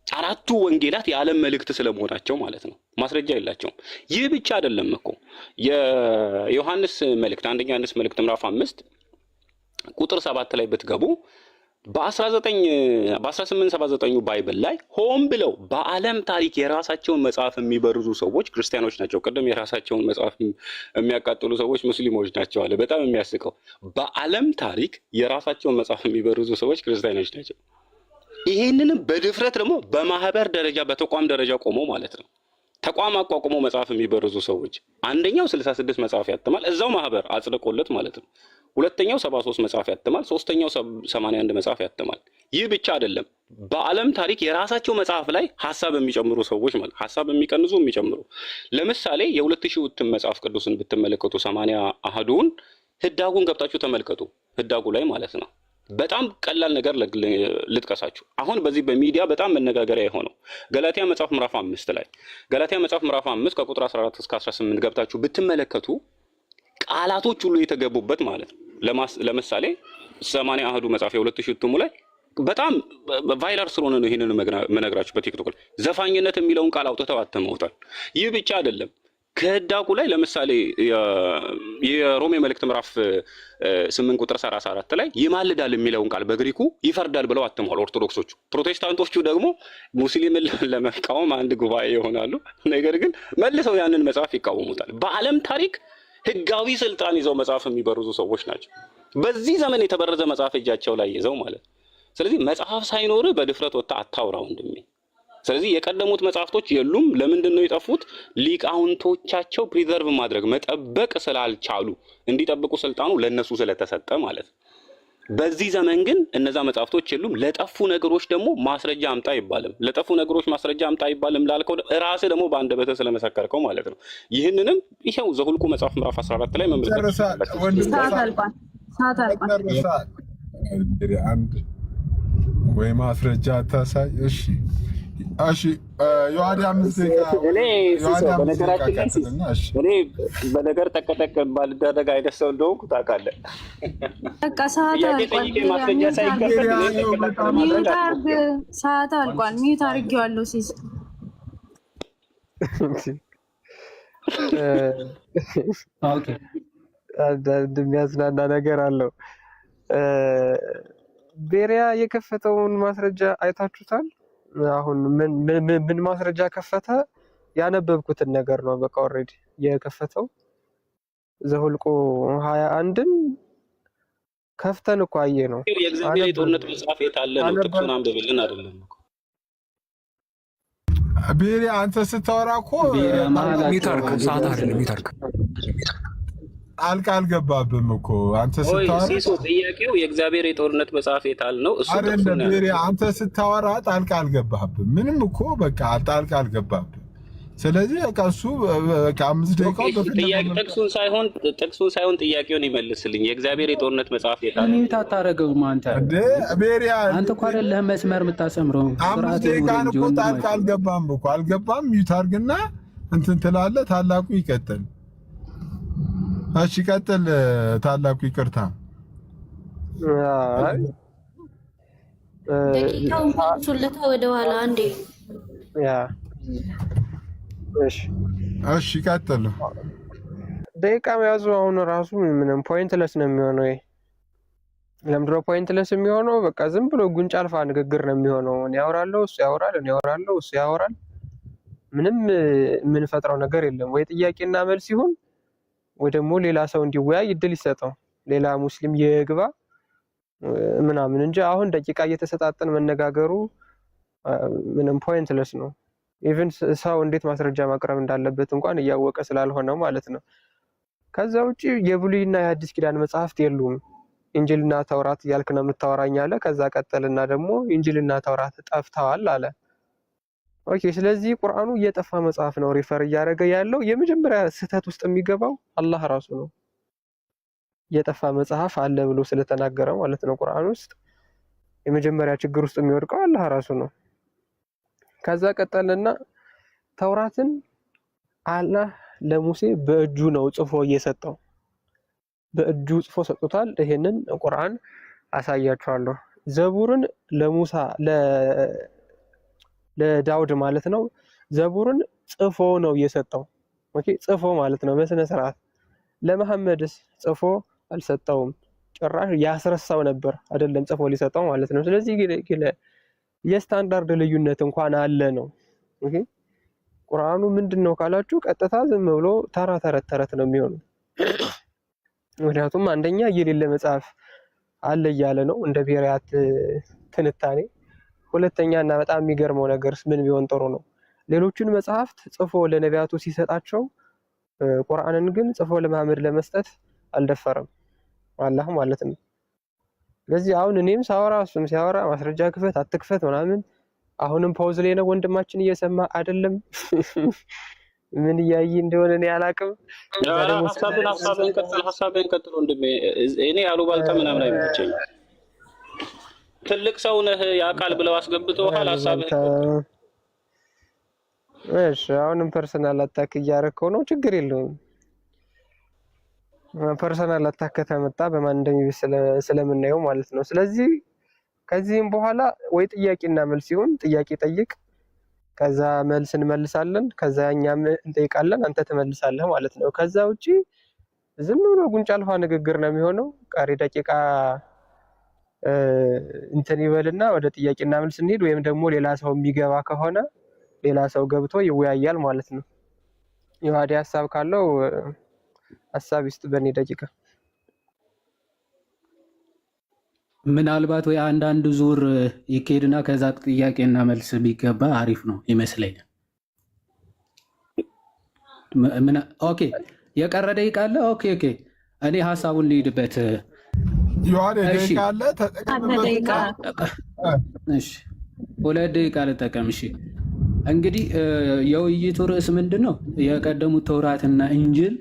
አራቱ ወንጌላት የዓለም መልእክት ስለመሆናቸው ማለት ነው ማስረጃ የላቸውም። ይህ ብቻ አይደለም እኮ፣ የዮሐንስ መልእክት፣ አንደኛ ዮሐንስ መልእክት ምዕራፍ 5 ቁጥር 7 ላይ ብትገቡ በ1879 Bible ላይ ሆን ብለው በዓለም ታሪክ የራሳቸውን መጽሐፍ የሚበርዙ ሰዎች ክርስቲያኖች ናቸው። ቅድም የራሳቸውን መጽሐፍ የሚያቃጥሉ ሰዎች ሙስሊሞች ናቸው አለ። በጣም የሚያስቀው በዓለም ታሪክ የራሳቸውን መጽሐፍ የሚበርዙ ሰዎች ክርስቲያኖች ናቸው። ይሄንንም በድፍረት ደግሞ በማህበር ደረጃ በተቋም ደረጃ ቆመው ማለት ነው። ተቋም አቋቁሞ መጽሐፍ የሚበርዙ ሰዎች አንደኛው 66 መጽሐፍ ያትማል፣ እዛው ማህበር አጽድቆለት ማለት ነው። ሁለተኛው 73 መጽሐፍ ያትማል፣ ሶስተኛው 81 መጽሐፍ ያትማል። ይህ ብቻ አይደለም። በዓለም ታሪክ የራሳቸው መጽሐፍ ላይ ሀሳብ የሚጨምሩ ሰዎች ማለት ሀሳብ የሚቀንሱ የሚጨምሩ፣ ለምሳሌ የ2000 እትም መጽሐፍ ቅዱስን ብትመለከቱ 80 አህዱን ህዳጉን ገብታችሁ ተመልከቱ። ህዳጉ ላይ ማለት ነው። በጣም ቀላል ነገር ልጥቀሳችሁ። አሁን በዚህ በሚዲያ በጣም መነጋገሪያ የሆነው ገላትያ መጽሐፍ ምዕራፍ 5 ላይ፣ ገላትያ መጽሐፍ ምዕራፍ 5 ከቁጥር 14 እስከ 18 ገብታችሁ ብትመለከቱ ቃላቶች ሁሉ የተገቡበት ማለት ነው። ለምሳሌ 80 አህዱ መጽሐፍ የ2000 እትሙ ላይ በጣም viral ስለሆነ ነው ይሄንን የምነግራችሁ። በቲክቶክ ላይ ዘፋኝነት የሚለውን ቃል አውጥተው አትመውታል። ይህ ብቻ አይደለም። ከህዳጉ ላይ ለምሳሌ የሮሜ መልእክት ምዕራፍ 8 ቁጥር 34 ላይ ይማልዳል የሚለውን ቃል በግሪኩ ይፈርዳል ብለው አትመዋል ኦርቶዶክሶቹ። ፕሮቴስታንቶቹ ደግሞ ሙስሊምን ለመቃወም አንድ ጉባኤ ይሆናሉ። ነገር ግን መልሰው ያንን መጽሐፍ ይቃወሙታል። በዓለም ታሪክ ህጋዊ ስልጣን ይዘው መጽሐፍ የሚበርዙ ሰዎች ናቸው። በዚህ ዘመን የተበረዘ መጽሐፍ እጃቸው ላይ ይዘው ማለት ነው። ስለዚህ መጽሐፍ ሳይኖርህ በድፍረት ወጥተህ አታውራ ወንድሜ። ስለዚህ የቀደሙት መጽሐፍቶች የሉም። ለምንድን ነው የጠፉት? ሊቃውንቶቻቸው preserve ማድረግ መጠበቅ ስላልቻሉ፣ እንዲጠብቁ ስልጣኑ ለነሱ ስለተሰጠ ማለት ነው። በዚህ ዘመን ግን እነዛ መጽሐፍቶች የሉም። ለጠፉ ነገሮች ደግሞ ማስረጃ አምጣ አይባልም። ለጠፉ ነገሮች ማስረጃ አምጣ አይባልም ላልከው ራስህ ደግሞ በአንደበትህ ስለመሰከርከው ማለት ነው። ይህንንም ይኸው ዘሁልቁ መጽሐፍ ምዕራፍ 14 ላይ መመልከት ጨርሳል ትችላላችሁ። ወንድም። ሰዓት አልቋል። ሰዓት አልቋል። ጨርሳል። እንግዲህ አንድ ወይ ማስረጃ አታሳይ። እሺ፣ ዮሐድ 5 ደቂቃ። እኔ ዮሐድ ሲሶ 5 ደቂቃ በነገራችን ላይ ሲስ ቀጥልና እሺ። እኔ በነገር ጠቀጠቅ ባልደረግ አይነት ሰው እንደሆንኩ ታውቃለህ። በቃ ሰዓት ጥያቄ አልቋል። ጠይቄ ቤሪያ ማስረጃ mute አርግ፣ ሳይከፈት ቤሪያ እኔ ይኸው ጠቅጠቅ በጣም ለማድረግ mute አርግ። አትሞክር። ሰዓት አልቋል። Mute አርጌዋለሁ ሲስ። Okay። አንድ የሚያዝናና ነገር አለው። ቤሪያ የከፈተውን ማስረጃ አይታችሁታል? አሁን ምን ምን ምን ማስረጃ ከፈተ? ያነበብኩትን ነገር ነው። በቃ already የከፈተው ዘሁልቁ 21ን ከፍተን እኮ አየ ነው። የእግዚአብሔር የጦርነት መጽሐፍ የት አለ ነው። አነበብ ጥቅሱን አንብብልን አይደለም እኮ። ቤሪያ አንተ ስታወራ እኮ ቤሪያ ጣልቃ mute አድርግ፣ ሰዓት አይደለም mute አድርግ። ጣልቃ አልገባብም እኮ አንተ ቆይ ስታወራ። ሲሶ፣ ጥያቄው የእግዚአብሔር የጦርነት መጽሐፍ የት አለ ነው። እሱ አይደለም ጥቅሱን ቤሪያ፣ ያነበብልን። አንተ ስታወራ ጣልቃ አልገባህብም። ምንም እኮ በቃ ጣልቃ አልገባብም። ስለዚህ በቃ እሱ በቃ አምስት Okay፣ ደቂቃው እሺ፣ በፈለገው ጥያቄ መልኩ ጥቅሱን ሳይሆን ጥያቄውን ይመልስልኝ። የእግዚአብሔር የጦርነት መጽሐፍ የት አለ? Mute አታደርገውም አንተ። እንዴ ቤሪያ፣ አንተ እኮ አይደለህም መስመር የምታሰምረው። አምስት ስርዓት ይኑር ደቂቃን እንጂ እኮ ጣልቃ ወንድማችን። አልገባም እኮ አልገባም። Mute አድርግና እንትን ትላለህ። ታላቁ ይቀጥል። እሺ ቀጥል ታላቁ፣ ይቅርታ። አይ ደቂቃውን ቀንሱለታ ወደኋላ አንዴ። ያ እሺ እሺ ቀጥል። ደቂቃ መያዙ አሁን ራሱ ምንም pointless ነው የሚሆነው። ይሄ ለምንድነው pointless የሚሆነው? በቃ ዝም ብሎ ጉንጭ አልፋ ንግግር ነው የሚሆነው። እኔ ያወራለሁ፣ እሱ ያወራል፣ እኔ ያወራለሁ፣ እሱ ያወራል። ምንም የምንፈጥረው ነገር የለም። ወይ ጥያቄና መልስ ይሁን ወይ ደግሞ ሌላ ሰው እንዲወያይ እድል ይሰጠው፣ ሌላ ሙስሊም የግባ ምናምን እንጂ አሁን ደቂቃ እየተሰጣጠን መነጋገሩ ምንም pointless ነው። Even ሰው እንዴት ማስረጃ ማቅረብ እንዳለበት እንኳን እያወቀ ስላልሆነ ማለት ነው። ከዛ ውጪ የብሉይና የአዲስ ኪዳን መጽሐፍት የሉም። ኢንጅልና ተውራት እያልክ ነው የምታወራኝ አለ። ከዛ ቀጠልና ደግሞ ኢንጅልና ተውራት ጠፍተዋል አለ። Okay፣ ስለዚህ ቁርአኑ እየጠፋ መጽሐፍ ነው refer እያደረገ ያለው። የመጀመሪያ ስህተት ውስጥ የሚገባው አላህ ራሱ ነው። የጠፋ መጽሐፍ አለ ብሎ ስለተናገረ ማለት ነው። ቁርአን ውስጥ የመጀመሪያ ችግር ውስጥ የሚወድቀው አላህ ራሱ ነው። ከዛ ቀጠልና ተውራትን አላህ ለሙሴ በእጁ ነው ጽፎ እየሰጠው፣ በእጁ ጽፎ ሰጥቶታል። ይሄንን ቁርአን አሳያችኋለሁ። ዘቡርን ለሙሳ ለዳውድ ማለት ነው። ዘቡርን ጽፎ ነው እየሰጠው። Okay ጽፎ ማለት ነው በስነ ስርዓት። ለመሐመድስ ጽፎ አልሰጠውም። ጭራሽ ያስረሳው ነበር አይደለም ጽፎ ሊሰጠው ማለት ነው። ስለዚህ የስታንዳርድ ልዩነት እንኳን አለ ነው። Okay ቁርአኑ ምንድን ነው ካላችሁ ቀጥታ ዝም ብሎ ተራ ተረት ተረት ነው የሚሆነው። ምክንያቱም አንደኛ የሌለ መጽሐፍ አለ እያለ ነው እንደ ብሔራያት ትንታኔ። ሁለተኛ እና በጣም የሚገርመው ነገርስ ምን ቢሆን ጥሩ ነው፣ ሌሎችን መጽሐፍት ጽፎ ለነቢያቱ ሲሰጣቸው ቁርአንን ግን ጽፎ ለመሐመድ ለመስጠት አልደፈረም አላህ ማለት ነው። ስለዚህ አሁን እኔም ሳወራ እሱም ሲያወራ ማስረጃ ክፈት አትክፈት ምናምን፣ አሁንም pause ላይ ነው ወንድማችን፣ እየሰማ አይደለም። ምን እያየ እንደሆነ እኔ አላቅም። ሀሳብን ሀሳብን ቀጥል፣ ሀሳብን ቀጥል ወንድሜ። እኔ አሉባልታ ምናምን አይመቸኝም። ትልቅ ሰው ነህ ያውቃል ብለው አስገብተውሃል። ሀሳብህን ቀጥል። እሺ አሁንም personal attack እያረከው ነው፣ ችግር የለውም። Personal attack ከተመጣ በማን እንደሚብስ ስለምናየው ማለት ነው። ስለዚህ ከዚህም በኋላ ወይ ጥያቄና መልስ ይሁን፣ ጥያቄ ጠይቅ፣ ከዛ መልስ እንመልሳለን፣ ከዛ እኛም እንጠይቃለን፣ አንተ ትመልሳለህ ማለት ነው። ከዛ ውጪ ዝም ብሎ ጉንጭ አልፋ ንግግር ነው የሚሆነው። ቀሪ ደቂቃ እንትን ይበልና ወደ ጥያቄና መልስ እንሂድ፣ ወይም ደግሞ ሌላ ሰው የሚገባ ከሆነ ሌላ ሰው ገብቶ ይወያያል ማለት ነው። የዋዲ ሀሳብ ካለው ሀሳብ ይስጥ በእኔ ደቂቃ። ምናልባት ወይ አንዳንድ ዙር ይካሄድና ከዛ ጥያቄና መልስ ቢገባ አሪፍ ነው ይመስለኛል። Okay የቀረ ደቂቃ አለ። Okay okay፣ እኔ ሀሳቡን ልሂድበት። ዮሐኔ ደቂቃ አለ፣ ተጠቀምበትና እሺ፣ 2 ደቂቃ ልጠቀም። እሺ እንግዲህ የውይይቱ ርዕስ ምንድን ነው? የቀደሙት ተውራትና እንጅል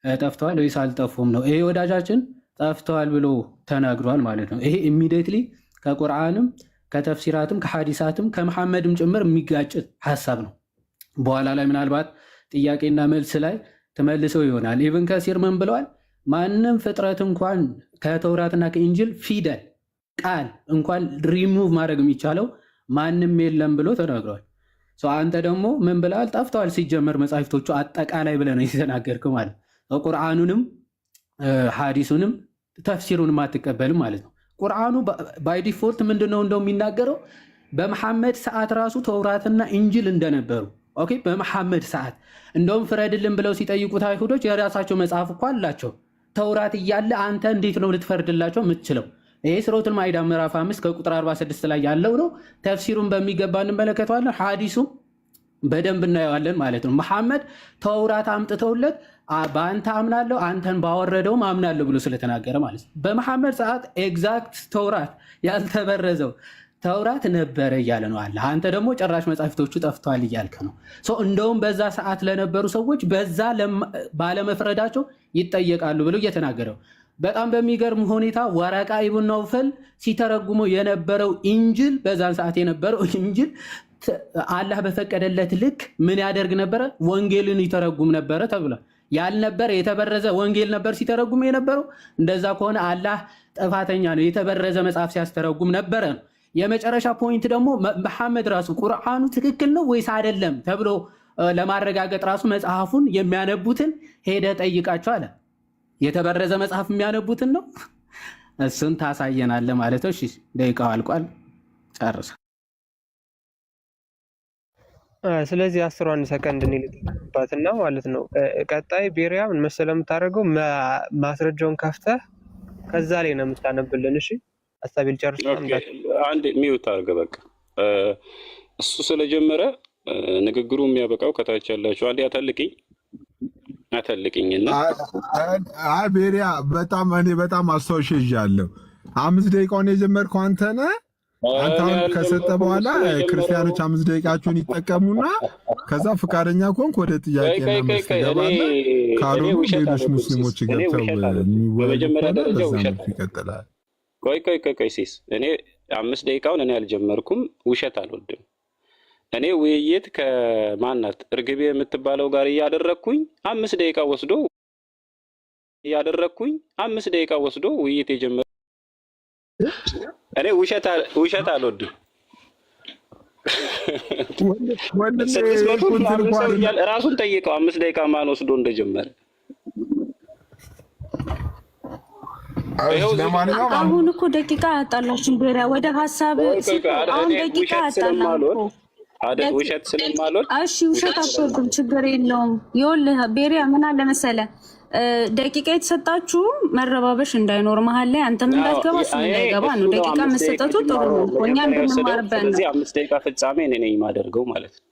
ጠፍተዋል ወይስ አልጠፉም ነው። ይሄ ወዳጃችን ጠፍተዋል ብሎ ተናግሯል ማለት ነው። ይሄ immediately ከቁርአንም ከተፍሲራትም ከሐዲሳትም ከመሐመድም ጭምር የሚጋጭ ሀሳብ ነው። በኋላ ላይ ምናልባት ጥያቄና መልስ ላይ ተመልሰው ይሆናል። ኢብን ከሲር ምን ብለዋል? ማንም ፍጥረት እንኳን ከተውራትና ከኢንጅል ፊደል ቃል እንኳን ሪሙቭ ማድረግ የሚቻለው ማንም የለም ብሎ ተናግሯል። አንተ ደግሞ ምን ብለሃል? ጠፍተዋል ሲጀመር መጽሐፍቶቹ አጠቃላይ ብለህ ነው የተናገርክ ማለት ነው። ቁርአኑንም ሐዲሱንም ተፍሲሩንም አትቀበልም ማለት ነው። ቁርአኑ by default ምንድነው እንደው የሚናገረው በመሐመድ ሰዓት ራሱ ተውራትና ኢንጅል እንደነበሩ። Okay፣ በመሐመድ ሰዓት እንደውም ፍረድልን ብለው ሲጠይቁት አይሁዶች የራሳቸው መጽሐፍ እኮ አላቸው። ተውራት እያለ አንተ እንዴት ነው ልትፈርድላቸው የምትችለው? ይሄ ሱረቱል ማኢዳ ምዕራፍ 5 ከቁጥር 46 ላይ ያለው ነው። ተፍሲሩን በሚገባ እንመለከተዋለን። ሐዲሱም በደንብ እናየዋለን ማለት ነው። መሐመድ ተውራት አምጥተውለት በአንተ አምናለሁ አንተን ባወረደውም አምናለሁ ብሎ ስለተናገረ ማለት ነው። በመሐመድ ሰዓት exact ተውራት ያልተበረዘው ተውራት ነበረ እያለ ነው አለ። አንተ ደግሞ ጭራሽ መጻሕፍቶቹ ጠፍተዋል እያልክ ነው። እንደውም በዛ ሰዓት ለነበሩ ሰዎች በዛ ባለመፍረዳቸው ይጠየቃሉ ብሎ እየተናገረው በጣም በሚገርም ሁኔታ ወረቃ ኢብን ነውፈል ሲተረጉመው የነበረው ኢንጅል በዛን ሰዓት የነበረው ኢንጅል አላህ በፈቀደለት ልክ ምን ያደርግ ነበረ? ወንጌልን ይተረጉም ነበረ ተብሏል። ያልነበረ የተበረዘ ወንጌል ነበር ሲተረጉም የነበረው። እንደዛ ከሆነ አላህ ጥፋተኛ ነው፣ የተበረዘ መጽሐፍ ሲያስተረጉም ነበረ ነው። የመጨረሻ point ደግሞ መሐመድ ራሱ ቁርአኑ ትክክል ነው ወይስ አይደለም ተብሎ ለማረጋገጥ ራሱ መጽሐፉን የሚያነቡትን ሄደ ጠይቃቸው አለ። የተበረዘ መጽሐፍ የሚያነቡትን ነው። እሱን ታሳየናለህ ማለት ነው። እሺ ደቂቃው አልቋል፣ ጨርሰ። ስለዚህ 10ሯን ሰከንድ እኔ ልጠቀምባትና ማለት ነው። ቀጣይ ቤሪያ ምን መሰለህ የምታደርገው ማስረጃውን ከፍተህ ከዛ ላይ ነው የምታነብልን። እሺ ሀሳቤ ልጨርስ። Okay፣ አንድ mute አድርገህ በቃ እሱ ስለጀመረ ንግግሩ የሚያበቃው ከታች ያላችሁ አንዴ አተልቅኝ አተልቅኝ እና አይ ቤሪያ በጣም እኔ በጣም አስታውሼ ይዣለሁ። 5 ደቂቃውን የጀመርከው አንተ ነህ። አንተ አሁን ከሰጠ በኋላ ክርስቲያኖች 5 ደቂቃቸውን ይጠቀሙና ከዛ ፈቃደኛ ከሆንክ ወደ ጥያቄና መልስ ትገባለህ። ካልሆኑ ሌሎች ሙስሊሞች ገብተው የሚወያዩ ከሆነ በዛ መልኩ ይቀጥላል። ቆይ ቆይ ቆይ ቆይ sis፣ እኔ 5 ደቂቃውን እኔ አልጀመርኩም። ውሸት አልወድም። እኔ ውይይት ከማናት እርግቤ የምትባለው ጋር እያደረግኩኝ 5 ደቂቃ ወስዶ እያደረግኩኝ 5 ደቂቃ ወስዶ ውይይት የጀመረ እኔ ውሸት አልወድም። 600 ምናምን ሰው እያለ ራሱን ጠይቀው 5 ደቂቃ ማን ወስዶ እንደጀመረ። አሁን እኮ ደቂቃ አያጣላችሁም። ቤሪያ ወደ ሀሳብ አሁን ደቂቃ አያጣላም እኮ። ውሸት ስለማልወድ። እሺ ውሸት አትወዱም፣ ችግር የለውም። ይኸውልህ ቤሪያ ምን አለ መሰለህ ደቂቃ የተሰጣችሁ መረባበሽ እንዳይኖር መሀል ላይ አንተም እንዳትገባ እሱም እንዳይገባ ነው። ደቂቃ መሰጠቱ ጥሩ ነው፣ እኛ እንድንማርበት ነው። ስለዚህ 5 ደቂቃ ፍጻሜ እኔ ነኝ የማደርገው ማለት ነው።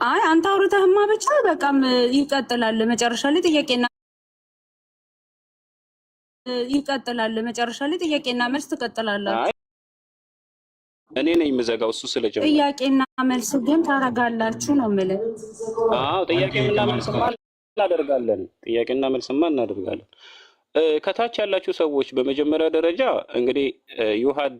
አይ አንተ አውርተህማ ብቻ በቃም ይቀጥላል። መጨረሻ ላይ ጥያቄና ይቀጥላል። መጨረሻ ላይ ጥያቄና መልስ ትቀጥላላችሁ። እኔ ነኝ የምዘጋው እሱ ስለጀመረ። ጥያቄና መልስ ግን ታረጋላችሁ ነው የምልህ። አዎ ጥያቄና መልስማ እናደርጋለን። ጥያቄና መልስማ እናደርጋለን። ከታች ያላችሁ ሰዎች በመጀመሪያ ደረጃ እንግዲህ ዩሃድ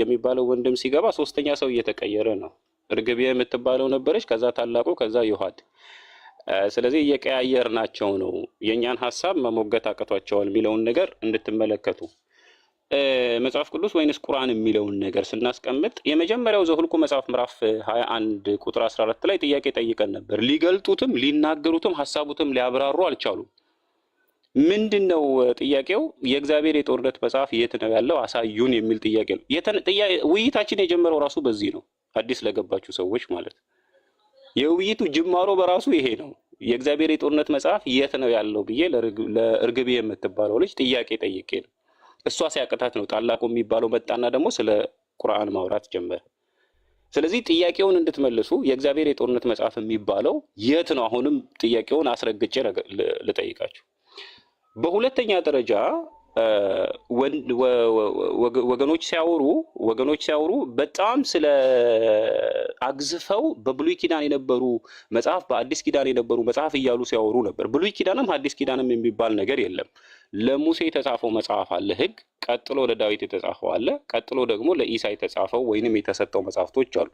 የሚባለው ወንድም ሲገባ ሶስተኛ ሰው እየተቀየረ ነው። እርግቤ የምትባለው ነበረች፣ ከዛ ታላቁ፣ ከዛ ዩሃድ። ስለዚህ እየቀያየርናቸው ነው። የእኛን ሀሳብ መሞገት አቅቷቸዋል የሚለውን ነገር እንድትመለከቱ መጽሐፍ ቅዱስ ወይንስ ቁርአን የሚለውን ነገር ስናስቀምጥ የመጀመሪያው ዘሁልቁ መጽሐፍ ምዕራፍ 21 ቁጥር 14 ላይ ጥያቄ ጠይቀን ነበር። ሊገልጡትም ሊናገሩትም ሀሳቡትም ሊያብራሩ አልቻሉም። ምንድን ነው ጥያቄው? የእግዚአብሔር የጦርነት መጽሐፍ የት ነው ያለው አሳዩን የሚል ጥያቄ ነው። ውይይታችን የጀመረው ራሱ በዚህ ነው። አዲስ ለገባችሁ ሰዎች ማለት የውይይቱ ጅማሮ በራሱ ይሄ ነው። የእግዚአብሔር የጦርነት መጽሐፍ የት ነው ያለው ብዬ ለእርግቤ የምትባለው ልጅ ጥያቄ ጠይቄ ነው። እሷ ሲያቅታት ነው ታላቁ የሚባለው መጣና ደግሞ ስለ ቁርአን ማውራት ጀመረ። ስለዚህ ጥያቄውን እንድትመልሱ የእግዚአብሔር የጦርነት መጽሐፍ የሚባለው የት ነው? አሁንም ጥያቄውን አስረግጬ ልጠይቃችሁ። በሁለተኛ ደረጃ ወገኖች ሲያወሩ በጣም ስለ አግዝፈው በብሉይ ኪዳን የነበሩ መጽሐፍ በአዲስ ኪዳን የነበሩ መጽሐፍ እያሉ ሲያወሩ ነበር። ብሉይ ኪዳንም አዲስ ኪዳንም የሚባል ነገር የለም። ለሙሴ የተጻፈው መጽሐፍ አለ ሕግ፣ ቀጥሎ ለዳዊት የተጻፈው አለ፣ ቀጥሎ ደግሞ ለኢሳ የተጻፈው ወይንም የተሰጠው መጽሐፍቶች አሉ።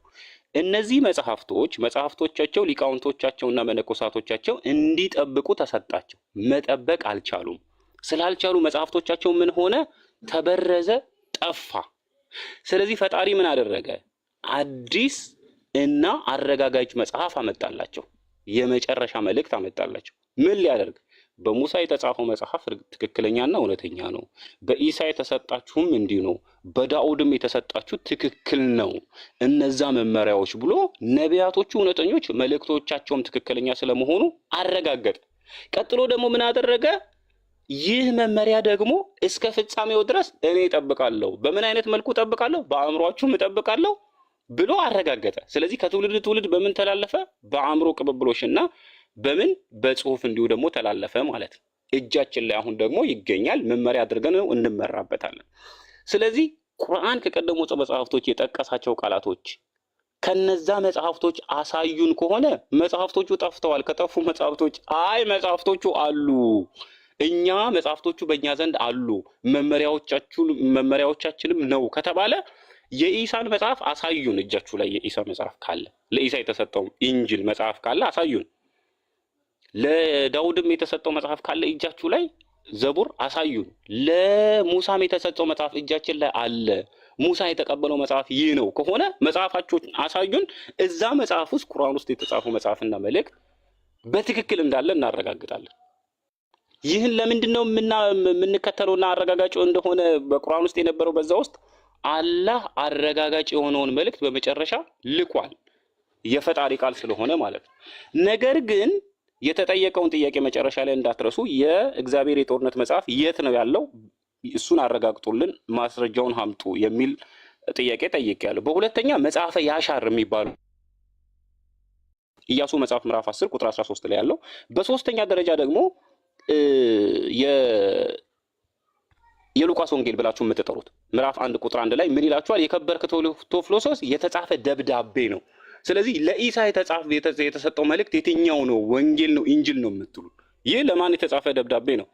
እነዚህ መጽሐፍቶች መጽሐፍቶቻቸው ሊቃውንቶቻቸውና መነኮሳቶቻቸው እንዲጠብቁ ተሰጣቸው። መጠበቅ አልቻሉም። ስላልቻሉ መጽሐፍቶቻቸው ምን ሆነ? ተበረዘ፣ ጠፋ። ስለዚህ ፈጣሪ ምን አደረገ? አዲስ እና አረጋጋጭ መጽሐፍ አመጣላቸው። የመጨረሻ መልእክት አመጣላቸው። ምን ሊያደርግ? በሙሳ የተጻፈው መጽሐፍ ትክክለኛና እውነተኛ ነው። በኢሳ የተሰጣችሁም እንዲሁ ነው። በዳውድም የተሰጣችሁ ትክክል ነው። እነዛ መመሪያዎች ብሎ ነቢያቶቹ እውነተኞች፣ መልእክቶቻቸውም ትክክለኛ ስለመሆኑ አረጋገጠ። ቀጥሎ ደግሞ ምን አደረገ? ይህ መመሪያ ደግሞ እስከ ፍጻሜው ድረስ እኔ እጠብቃለሁ። በምን አይነት መልኩ እጠብቃለሁ? በአእምሯችሁም እጠብቃለሁ ብሎ አረጋገጠ። ስለዚህ ከትውልድ ትውልድ በምን ተላለፈ? በአእምሮ ቅብብሎሽ እና በምን በጽሁፍ እንዲሁ ደግሞ ተላለፈ ማለት ነው። እጃችን ላይ አሁን ደግሞ ይገኛል። መመሪያ አድርገን እንመራበታለን። ስለዚህ ቁርአን ከቀደሙ መጽሐፍቶች የጠቀሳቸው ቃላቶች ከነዛ መጽሐፍቶች አሳዩን ከሆነ መጽሐፍቶቹ ጠፍተዋል። ከጠፉ መጽሐፍቶች አይ መጽሐፍቶቹ አሉ፣ እኛ መጽሐፍቶቹ በእኛ ዘንድ አሉ፣ መመሪያዎቻችንም ነው ከተባለ የኢሳን መጽሐፍ አሳዩን። እጃችሁ ላይ የኢሳ መጽሐፍ ካለ፣ ለኢሳ የተሰጠው ኢንጅል መጽሐፍ ካለ አሳዩን። ለዳውድም የተሰጠው መጽሐፍ ካለ እጃችሁ ላይ ዘቡር አሳዩን። ለሙሳም የተሰጠው መጽሐፍ እጃችን ላይ አለ። ሙሳ የተቀበለው መጽሐፍ ይህ ነው ከሆነ መጽሐፋችሁን አሳዩን። እዛ መጽሐፍ ውስጥ ቁርአን ውስጥ የተጻፈው መጽሐፍና መልእክት በትክክል እንዳለ እናረጋግጣለን። ይህን ለምንድን ነው የምንከተለውና አረጋጋጭ እንደሆነ በቁርአን ውስጥ የነበረው በዛ ውስጥ አላህ አረጋጋጭ የሆነውን መልእክት በመጨረሻ ልኳል። የፈጣሪ ቃል ስለሆነ ማለት ነው። ነገር ግን የተጠየቀውን ጥያቄ መጨረሻ ላይ እንዳትረሱ። የእግዚአብሔር የጦርነት መጽሐፍ የት ነው ያለው? እሱን አረጋግጡልን፣ ማስረጃውን አምጡ የሚል ጥያቄ ጠይቄያለሁ። በሁለተኛ መጽሐፈ ያሻር የሚባለው ኢያሱ መጽሐፍ ምዕራፍ 10 ቁጥር 13 ላይ ያለው። በሶስተኛ ደረጃ ደግሞ የሉቃስ ወንጌል ብላችሁ የምትጠሩት ምዕራፍ 1 ቁጥር 1 ላይ ምን ይላችኋል? የከበርክ ቴዎፍሎሶስ የተጻፈ ደብዳቤ ነው። ስለዚህ ለኢሳ የተጻፈ የተሰጠው መልእክት የትኛው ነው? ወንጌል ነው፣ ኢንጅል ነው የምትሉ፣ ይህ ለማን የተጻፈ ደብዳቤ ነው?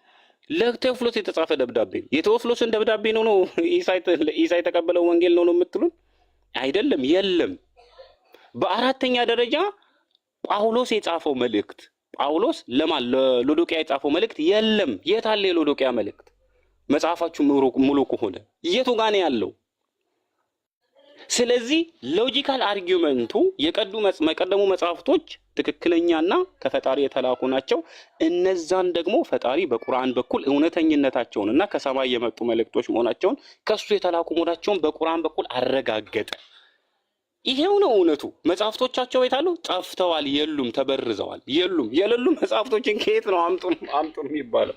ለቴዎፍሎስ የተጻፈ ደብዳቤ ነው። የቴዎፍሎስን ደብዳቤ ነው ኢሳ የተቀበለው ወንጌል ነው የምትሉን? አይደለም፣ የለም። በአራተኛ ደረጃ ጳውሎስ የጻፈው መልእክት፣ ጳውሎስ ለማን፣ ለሎዶቅያ የጻፈው መልእክት የለም። የት አለ የሎዶቅያ መልእክት? መጽሐፋችሁ ሙሉ ከሆነ የቱ ጋ ነው ያለው? ስለዚህ logical argument ኡ የቀደሙ መጽሐፍቶች ትክክለኛና ከፈጣሪ የተላኩ ናቸው። እነዛን ደግሞ ፈጣሪ በቁርአን በኩል እውነተኝነታቸውን እና ከሰማይ የመጡ መልእክቶች መሆናቸውን፣ ከሱ የተላኩ መሆናቸውን በቁርአን በኩል አረጋገጠ። ይሄው ነው እውነቱ። መጽሐፍቶቻቸው የት አሉ? ጠፍተዋል፣ የሉም፣ ተበርዘዋል፣ የሉም። የሌሉ መጽሐፍቶችን ከየት ነው አምጡ አምጡ የሚባለው?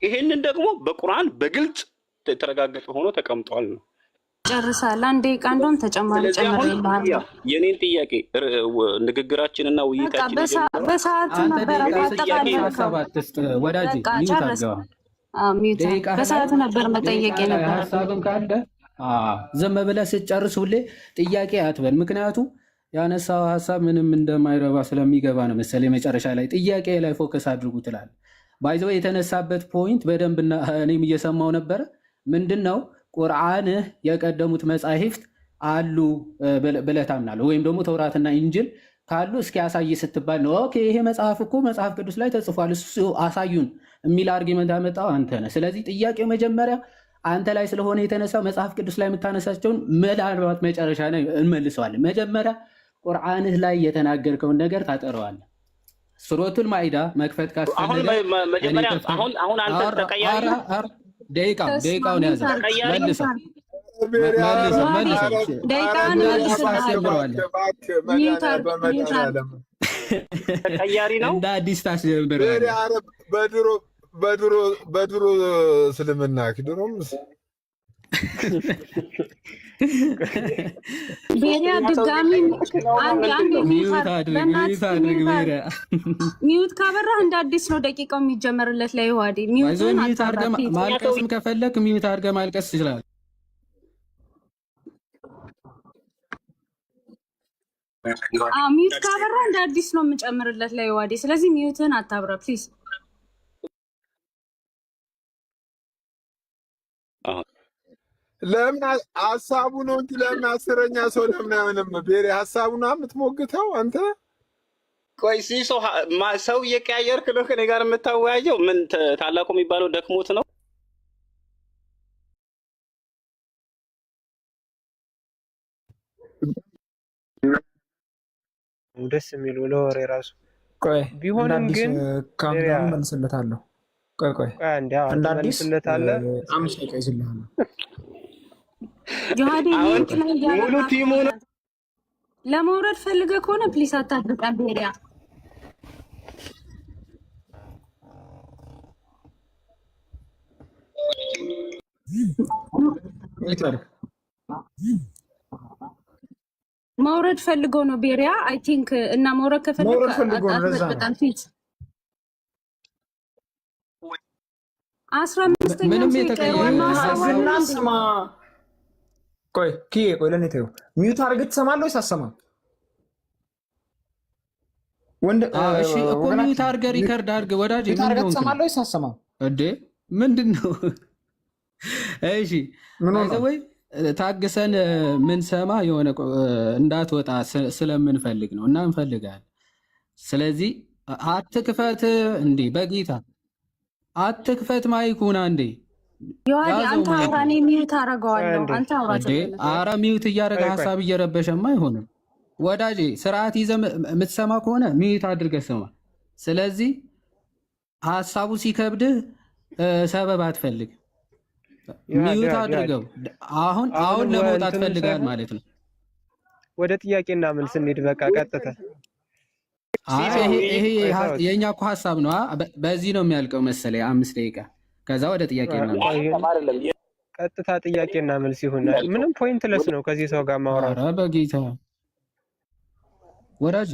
ይሄንን ደግሞ በቁርአን በግልጽ የተረጋገጠ ሆኖ ተቀምጧል ነው። ጨርሳል። አንድ ደቂቃ እንደውም ተጨማሪ ስለዚህ አሁን ጨምሬልሃለሁ። የኔን ጥያቄ ንግግራችንና በቃ ውይይታችን የጀመረው በሰዓት አንተ ነበረ ደቂቃ ስጥ፣ የኔን ጥያቄ ሀሳብ አጠቃለልከው። አትስጥ ወዳጄ፣ በቃ mute ጨረስ። አድርገው አሁን። Mute ደቂቃህ ላይ በሰዓት ነበር መጠየቅ ደቂቃ ላይ የነበረብህ። ሀሳብን ካለ ዝም ብለህ ስትጨርስ ሁሌ ጥያቄ አትበል። ምክንያቱ ያነሳው ሀሳብ ምንም እንደማይረባ ስለሚገባ ነው መሰለኝ መጨረሻ ላይ ጥያቄ ላይ focus አድርጉ ትላለህ። By the way የተነሳበት point በደንብ እኔም እየሰማው ነበረ። ምንድን ነው፣ ቁርአንህ የቀደሙት መጻሕፍት አሉ ብለህ ታምናለህ ወይም ደግሞ ተውራትና ኢንጅል ካሉ እስኪ አሳይ ስትባል ነው okay ይሄ መጽሐፍ እኮ መጽሐፍ ቅዱስ ላይ ተጽፏል እሱ አሳዩን የሚል argument ያመጣው አንተ ነህ። ስለዚህ ጥያቄው መጀመሪያ አንተ ላይ ስለሆነ የተነሳው መጽሐፍ ቅዱስ ላይ የምታነሳቸውን ምናልባት መጨረሻ ላይ እንመልሰዋለን። መጀመሪያ ቁርአንህ ላይ የተናገርከውን ነገር ታጠረዋለህ። ሱረቱል ማኢዳ መክፈት አሁን ካስፈለገ እኔ መጀመሪያ ከፍታ አሁን አንተ አረ ተቀያሪ አረ አረ ደቂቃውን mute ያዘ አድርግ፣ ተቀያሪ መልሰው ቤሪያ መልሰው ዮሐዴ መልሰው ደቂቃህን እንደ አዲስ እመልስልሃለሁ። ታስጀምረዋለህ። Mute አድርግ፣ mute አድርግ። በመድኃኒዓለም ተቀያሪ ነው። እንደ አዲስ ታስጀምረዋለህ። ቤሪያ፣ ኧረ በድሮ እስልምና ድሮም ቤሪያ ሶስተኛ ሰው ድጋሚ እየጠየቅክ ነው ነው አንዴ ምንድን አንዴ ነው? Mute Mute አድርግ፣ አድርግ፣ mute በእናትህ አድርግ Mute አድርግ። ቤሪያ። Mute ካበራህ እንደ አዲስ ነው ደቂቃው የሚጀመርለት ለዮሐዴ። ባይዘ Mute ህን Mute አታብራ አድርገህ Please። ሶስተኛ ሰው ማልቀስም ከፈለክ mute አድርገህ ማልቀስ ትችላለህ። Mute ካበራ እንደ አዲስ ነው የምጨምርለት ለዮሐዴ። ስለዚህ mute ህን አታብራ please። አሁን ለምን ሀሳቡ ነው እንጂ ለምን 10ኛ ሰው ለምን አይሆንም? ቤሪ ሀሳቡ ነው የምትሞግተው አንተ። ቆይ ሲሶ ሰው እየቀያየርክ ነው ከኔ ጋር የምታወያየው? ምን ታላቁ የሚባለው ደክሞት ነው? ደስ የሚሉ ለወሬ ራሱ ቆይ እንደ ቢሆንም አዲስ ግን ቤሪያ Countdown መልስለታለሁ። ቆይ ቆይ ቆይ አንዴ፣ አዎ እንደ አዲስ ትመልስለታለህ። 5 ደቂቃ ይዝልሃለሁ። ዮሐዴ አሁን Mute ላይ ሙሉ እያበራህ Team ኡ ነው። ለመውረድ ፈልገህ ከሆነ please አታድርቀን ቤሪያ። Mute አድርግ። መውረድ ፈልገው ነው ቤሪያ I think እና መውረድ ከፈለግ መውረድ ፈልጎ ነው፣ ለዛ ነው። አትበጥብጠን ፊት 15ኛም ምንም ሰው ይቀር የተቀየረ ዋናው ሀሳቡ ሀሳብ አይደል እና እንዴ? ስማ፣ ቆይ ኪዬ፣ ቆይ ለእኔ ተይው። Mute አድርገህ ትሰማለህ ወይስ አትሰማም? ወንድ እሺ እኮ mute ወገናችን አድርገህ record አድርገህ ወዳጄ፣ Mute ምን አድርገህ ሆንክ ነው ትሰማለህ ወይስ አትሰማም? እንዴ? ምንድን ነው? እሺ ምን ሆነ? By the way ታግሰን ምንሰማ የሆነ እንዳትወጣ ስለምንፈልግ ነው እና እንፈልጋለን። ስለዚህ አትክፈት እንዲህ በጌታ። አትክፈት mic ኡን አንዴ ዮሐዴ ያዘው አንተ አውራ፣ mic ኡን። እኔ mute አደርገዋለሁ። አንተ አውራ እንዴ ዝም ብለህ። አረ mute እያደረገ ቆይ ቆይ ሀሳብ እየረበሸማ አይሆንም ወዳጄ። ስርዓት ይዘህ የምትሰማ ከሆነ mute አድርገህ ስማ። ስለዚህ ሀሳቡ ሲከብድህ ሰበብ አትፈልግ፣ ዮሐድ mute ዮሐድ ዮሐድ አድርገው። አሁን አሁን አሁንም ለመውጣት እንትኑን ፈልጋል ሳይሆን ማለት ነው። ወደ ጥያቄና መልስ እንሂድ። በቃ ቀጥታ አይ ሲሶ ይሄ ውይይት ይሄ ቆይ ተውት። የእኛ እኮ ሀሳብ ነው። በዚህ ነው የሚያልቀው መሰለኝ 5 ደቂቃ። ከዛ ወደ ጥያቄና መልስ። ቆይ አይደለም አይደለም ቀጥታ ጥያቄና መልስ ይሁን። የሚያልቀው ምንም pointless ነው ከዚህ ሰው ጋር ማውራቱ። ኧረ በጌታ ወዳጅ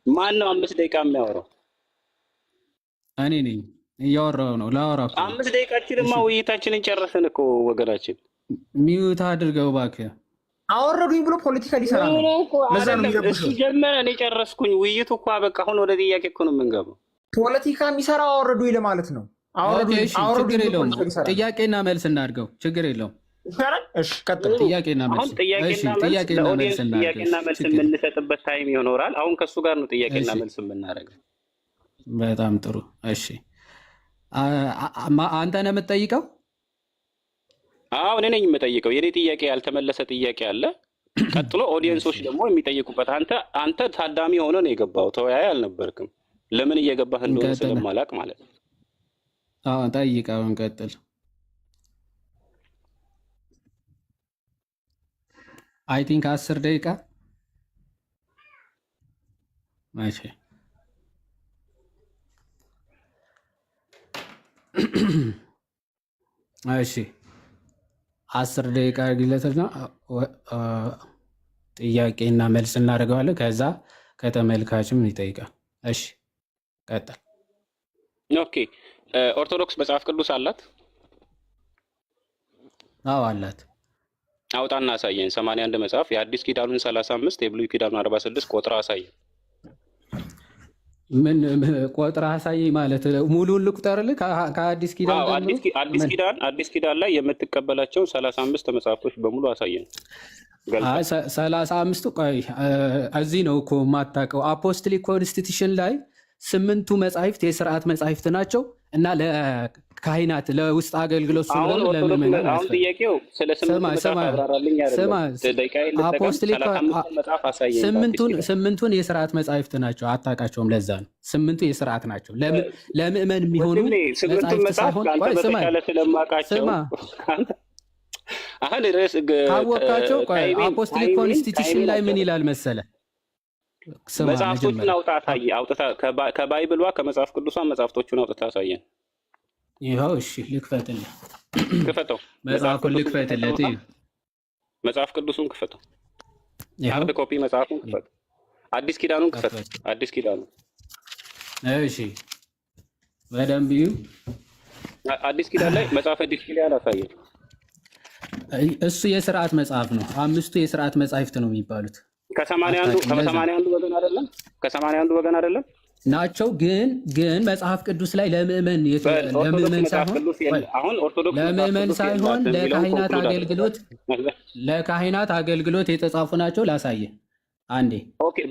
ማን ነው 5 ደቂቃ የሚያወራው? እኔ ነኝ እያወራሁ ነው፣ ላወራ እኮ ነው። አምስት ደቂቃችንማ እሺ ውይይታችንን ጨረስን እኮ ወገናችን። mute አድርገው እባክህ። አወረዱኝ ብሎ ፖለቲካ ሊሰራ ነው። እኔ እኮ ለዛ ነው አይደለም እሱ የሚረብሸው። ጀመረ፣ እኔ ጨረስኩኝ። ውይይቱ እኮ አበቃ። አሁን ወደ ጥያቄ እኮ ነው የምንገባው። ፖለቲካ የሚሰራው አወረዱኝ ለማለት ነው። okay አወረዱኝ እሺ፣ አወረዱኝ ችግር ብሎ የለውም። ፖለቲካ ሊሰራ ነው። ጥያቄና መልስ እናድርገው፣ ችግር የለውም። ይሻላል። እሺ ቀጥል። ጥሩ። ጥያቄና አሁን መልስ እሺ፣ ጥያቄና መልስ ጥያቄና መልስ ለ audience እናድርገው። ጥያቄና መልስ ችግር የምንሰጥበት time ይኖራል። አሁን ከእሱ ጋር ነው ጥያቄና እሺ፣ መልስ የምናደርገው። በጣም ጥሩ። እሺ አንተ ነህ የምትጠይቀው? አዎ እኔ ነኝ የምጠይቀው። የኔ ጥያቄ ያልተመለሰ ጥያቄ አለ። ቀጥሎ audience ኦች እሺ ደግሞ የሚጠይቁበት። አንተ ታዳሚ ሆነ ነው የገባው፣ ተወያይ አልነበርክም። ለምን እየገባህ እንደሆነ እንቀጥል። ስለማላቅ ማለት ነው። አዎ ጠይቅ። አሁን ቀጥል። I think 10 ደቂቃ መቼ? እሺ 10 ደቂቃ አድርጊለትና ጥያቄና መልስ እናደርገዋለን። ከዛ ከተመልካችም ይጠይቃል። እሺ ቀጥል። okay ኦርቶዶክስ መጽሐፍ ቅዱስ አላት? አዎ አላት። አውጣና አሳየን። 81 መጽሐፍ የአዲስ ኪዳኑን 35 የብሉይ ኪዳኑን 46 ቆጥራ አሳየን። ምን ቆጥረህ አሳየኝ ማለት ሙሉውን ልቁጠርልህ? ከአዲስ ኪዳን አዎ ጀምሮ አዲስ ምን? ኪዳን አዲስ ኪዳን ላይ የምትቀበላቸውን 35 መጽሐፍቶች በሙሉ አሳየን ገልጠህ። አይ 35ቱ ቆይ እዚህ ነው እኮ የማታውቀው። Apostolic Constitution ላይ ስምንቱ መጻሕፍት የስርዓት መጻሕፍት ናቸው እና ለካህናት ለውስጥ አገልግሎት አሁን ስለሆነ ኦርቶዶክስ ለምእመናን አሁን አያስፈልግም። ጥያቄው ስለ ስምንቱ ስማ መጽሐፍ ስማ አብራራልኝ ስማ አይደለም። ደቂቃዬን ልጠቀም። Apostolic 35ቱን መጽሐፍ አሳየኝ በአዲስ ስምንቱን ኪዳን። ስምንቱን የስርዓት መጻሕፍት ናቸው። አታውቃቸውም። ለዛ ነው ስምንቱ የስርዓት ናቸው። ለምእመን የሚሆኑ ወንድሜ ስምንቱን መጻሕፍት መጽሐፍ ሳይሆን ከአንተ ቆይ ስማኝ በተሻለ ስለማውቃቸው ስማ አሁን ርዕስ ካወቃቸው ቆይ time ኤን Apostolic time ኤን Constitution time ኤን ላይ ምን አትጨርስ። ይላል መሰለ? ስማ መጽሐፍቶቹን መጀመሪያ አውጣ አሳይ። አውጥታ ከ Bible ዋ ከመጽሐፍ ቅዱሷ መጽሐፍቶቹን አውጥታ አሳየን። ይኸው እሺ፣ ልክፈትልህ፣ ክፈተው። መጽሐፍ መጽሐፉን ቅዱሱን ልክፈትልህ። ክፈተውና እዩ፣ መጽሐፍ ቅዱሱን ክፈተው። ይኸው hard copy መጽሐፉን ክፈተው። አዲስ ኪዳኑን ክፈት። ከፈትኩ። አዲስ ኪዳኑ እሺ፣ በደንብ እዩ። አዲስ ኪዳን ላይ መጽሐፈ ዲድስቅልያን አሳየን። እሱ የስርዓት መጽሐፍ ነው። አምስቱ የስርዓት መጻሕፍት ነው የሚባሉት። ከሰማንያ አንዱ አታውቅም። ለዛ ከሰማንያ አንዱ ወገን አይደለም። ከ81ዱ ወገን አይደለም። ናቸው። ግን ግን መጽሐፍ ቅዱስ ላይ ለምእመን በል ኦርቶዶክስ ለምእመን መጽሐፍ ሳይሆን ቅዱስ ቆይ የለ አሁን ኦርቶዶክስ መጽሐፍ ለምእመን ቅዱስ ሳይሆን የላትም የሚለውን ለካህናት conclude አገልግሎት አድርገናል። ለካህናት አገልግሎት የተጻፉ ናቸው። ላሳየ አንዴ okay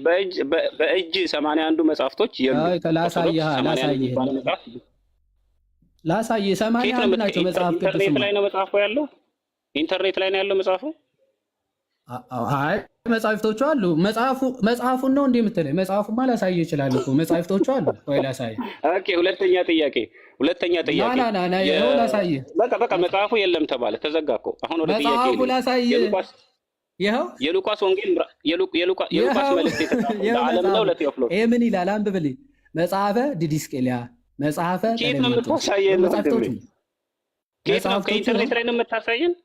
በእጅ 81ዱ መጽሐፍቶች የሉም። አይ፣ ኦርቶዶክስ ላሳየህ 81 ላሳየህ የሚባል መጽሐፍ ላሳየህ ሰማንያ ከየት ነው አንድ ናቸው መጽሐፍ ኢንተርኔት ቅዱስማ። ላይ ነው መጽሐፉ ያለው? ኢንተርኔት ላይ ነው ያለው መጽሐፉ? አይ መጽሐፍቶቹ አሉ። መጽሐፉን ነው እንዴ የምትለኝ? መጽሐፉማ ላሳየህ ይችላል እኮ መጽሐፍቶቹ አሉ። ወይ ላሳየህ። okay ሁለተኛ ጥያቄ ሁለተኛ ና ጥያቄ ና ና ና ይኸው ላሳየህ፣ በቃ በቃ መጽሐፉ የለም ተባለ፣ ተዘጋ እኮ። አሁን ወደ ጥያቄ መጽሐፉ ልሂድ። ላሳየህ። የሉቃስ ይኸው የሉቃስ ወንጌል የሉቃስ ይኸው መልእክት የተጻፈው ይኸው ለዓለም ነው መጽሐፉ ለቴዎፍሎስ? ይሄ ምን ይላል? አንብብልኝ። መጽሐፈ ዲድስቅልያ፣ መጽሐፈ ከየት ነው ቀሌምንጦስ። የምታሳየን ወንድሜ? መጽሐፍቶቹ ከየት ነው? መጽሐፍቶቹ ከኢንተርኔት ላይ ነው የምታሳየን?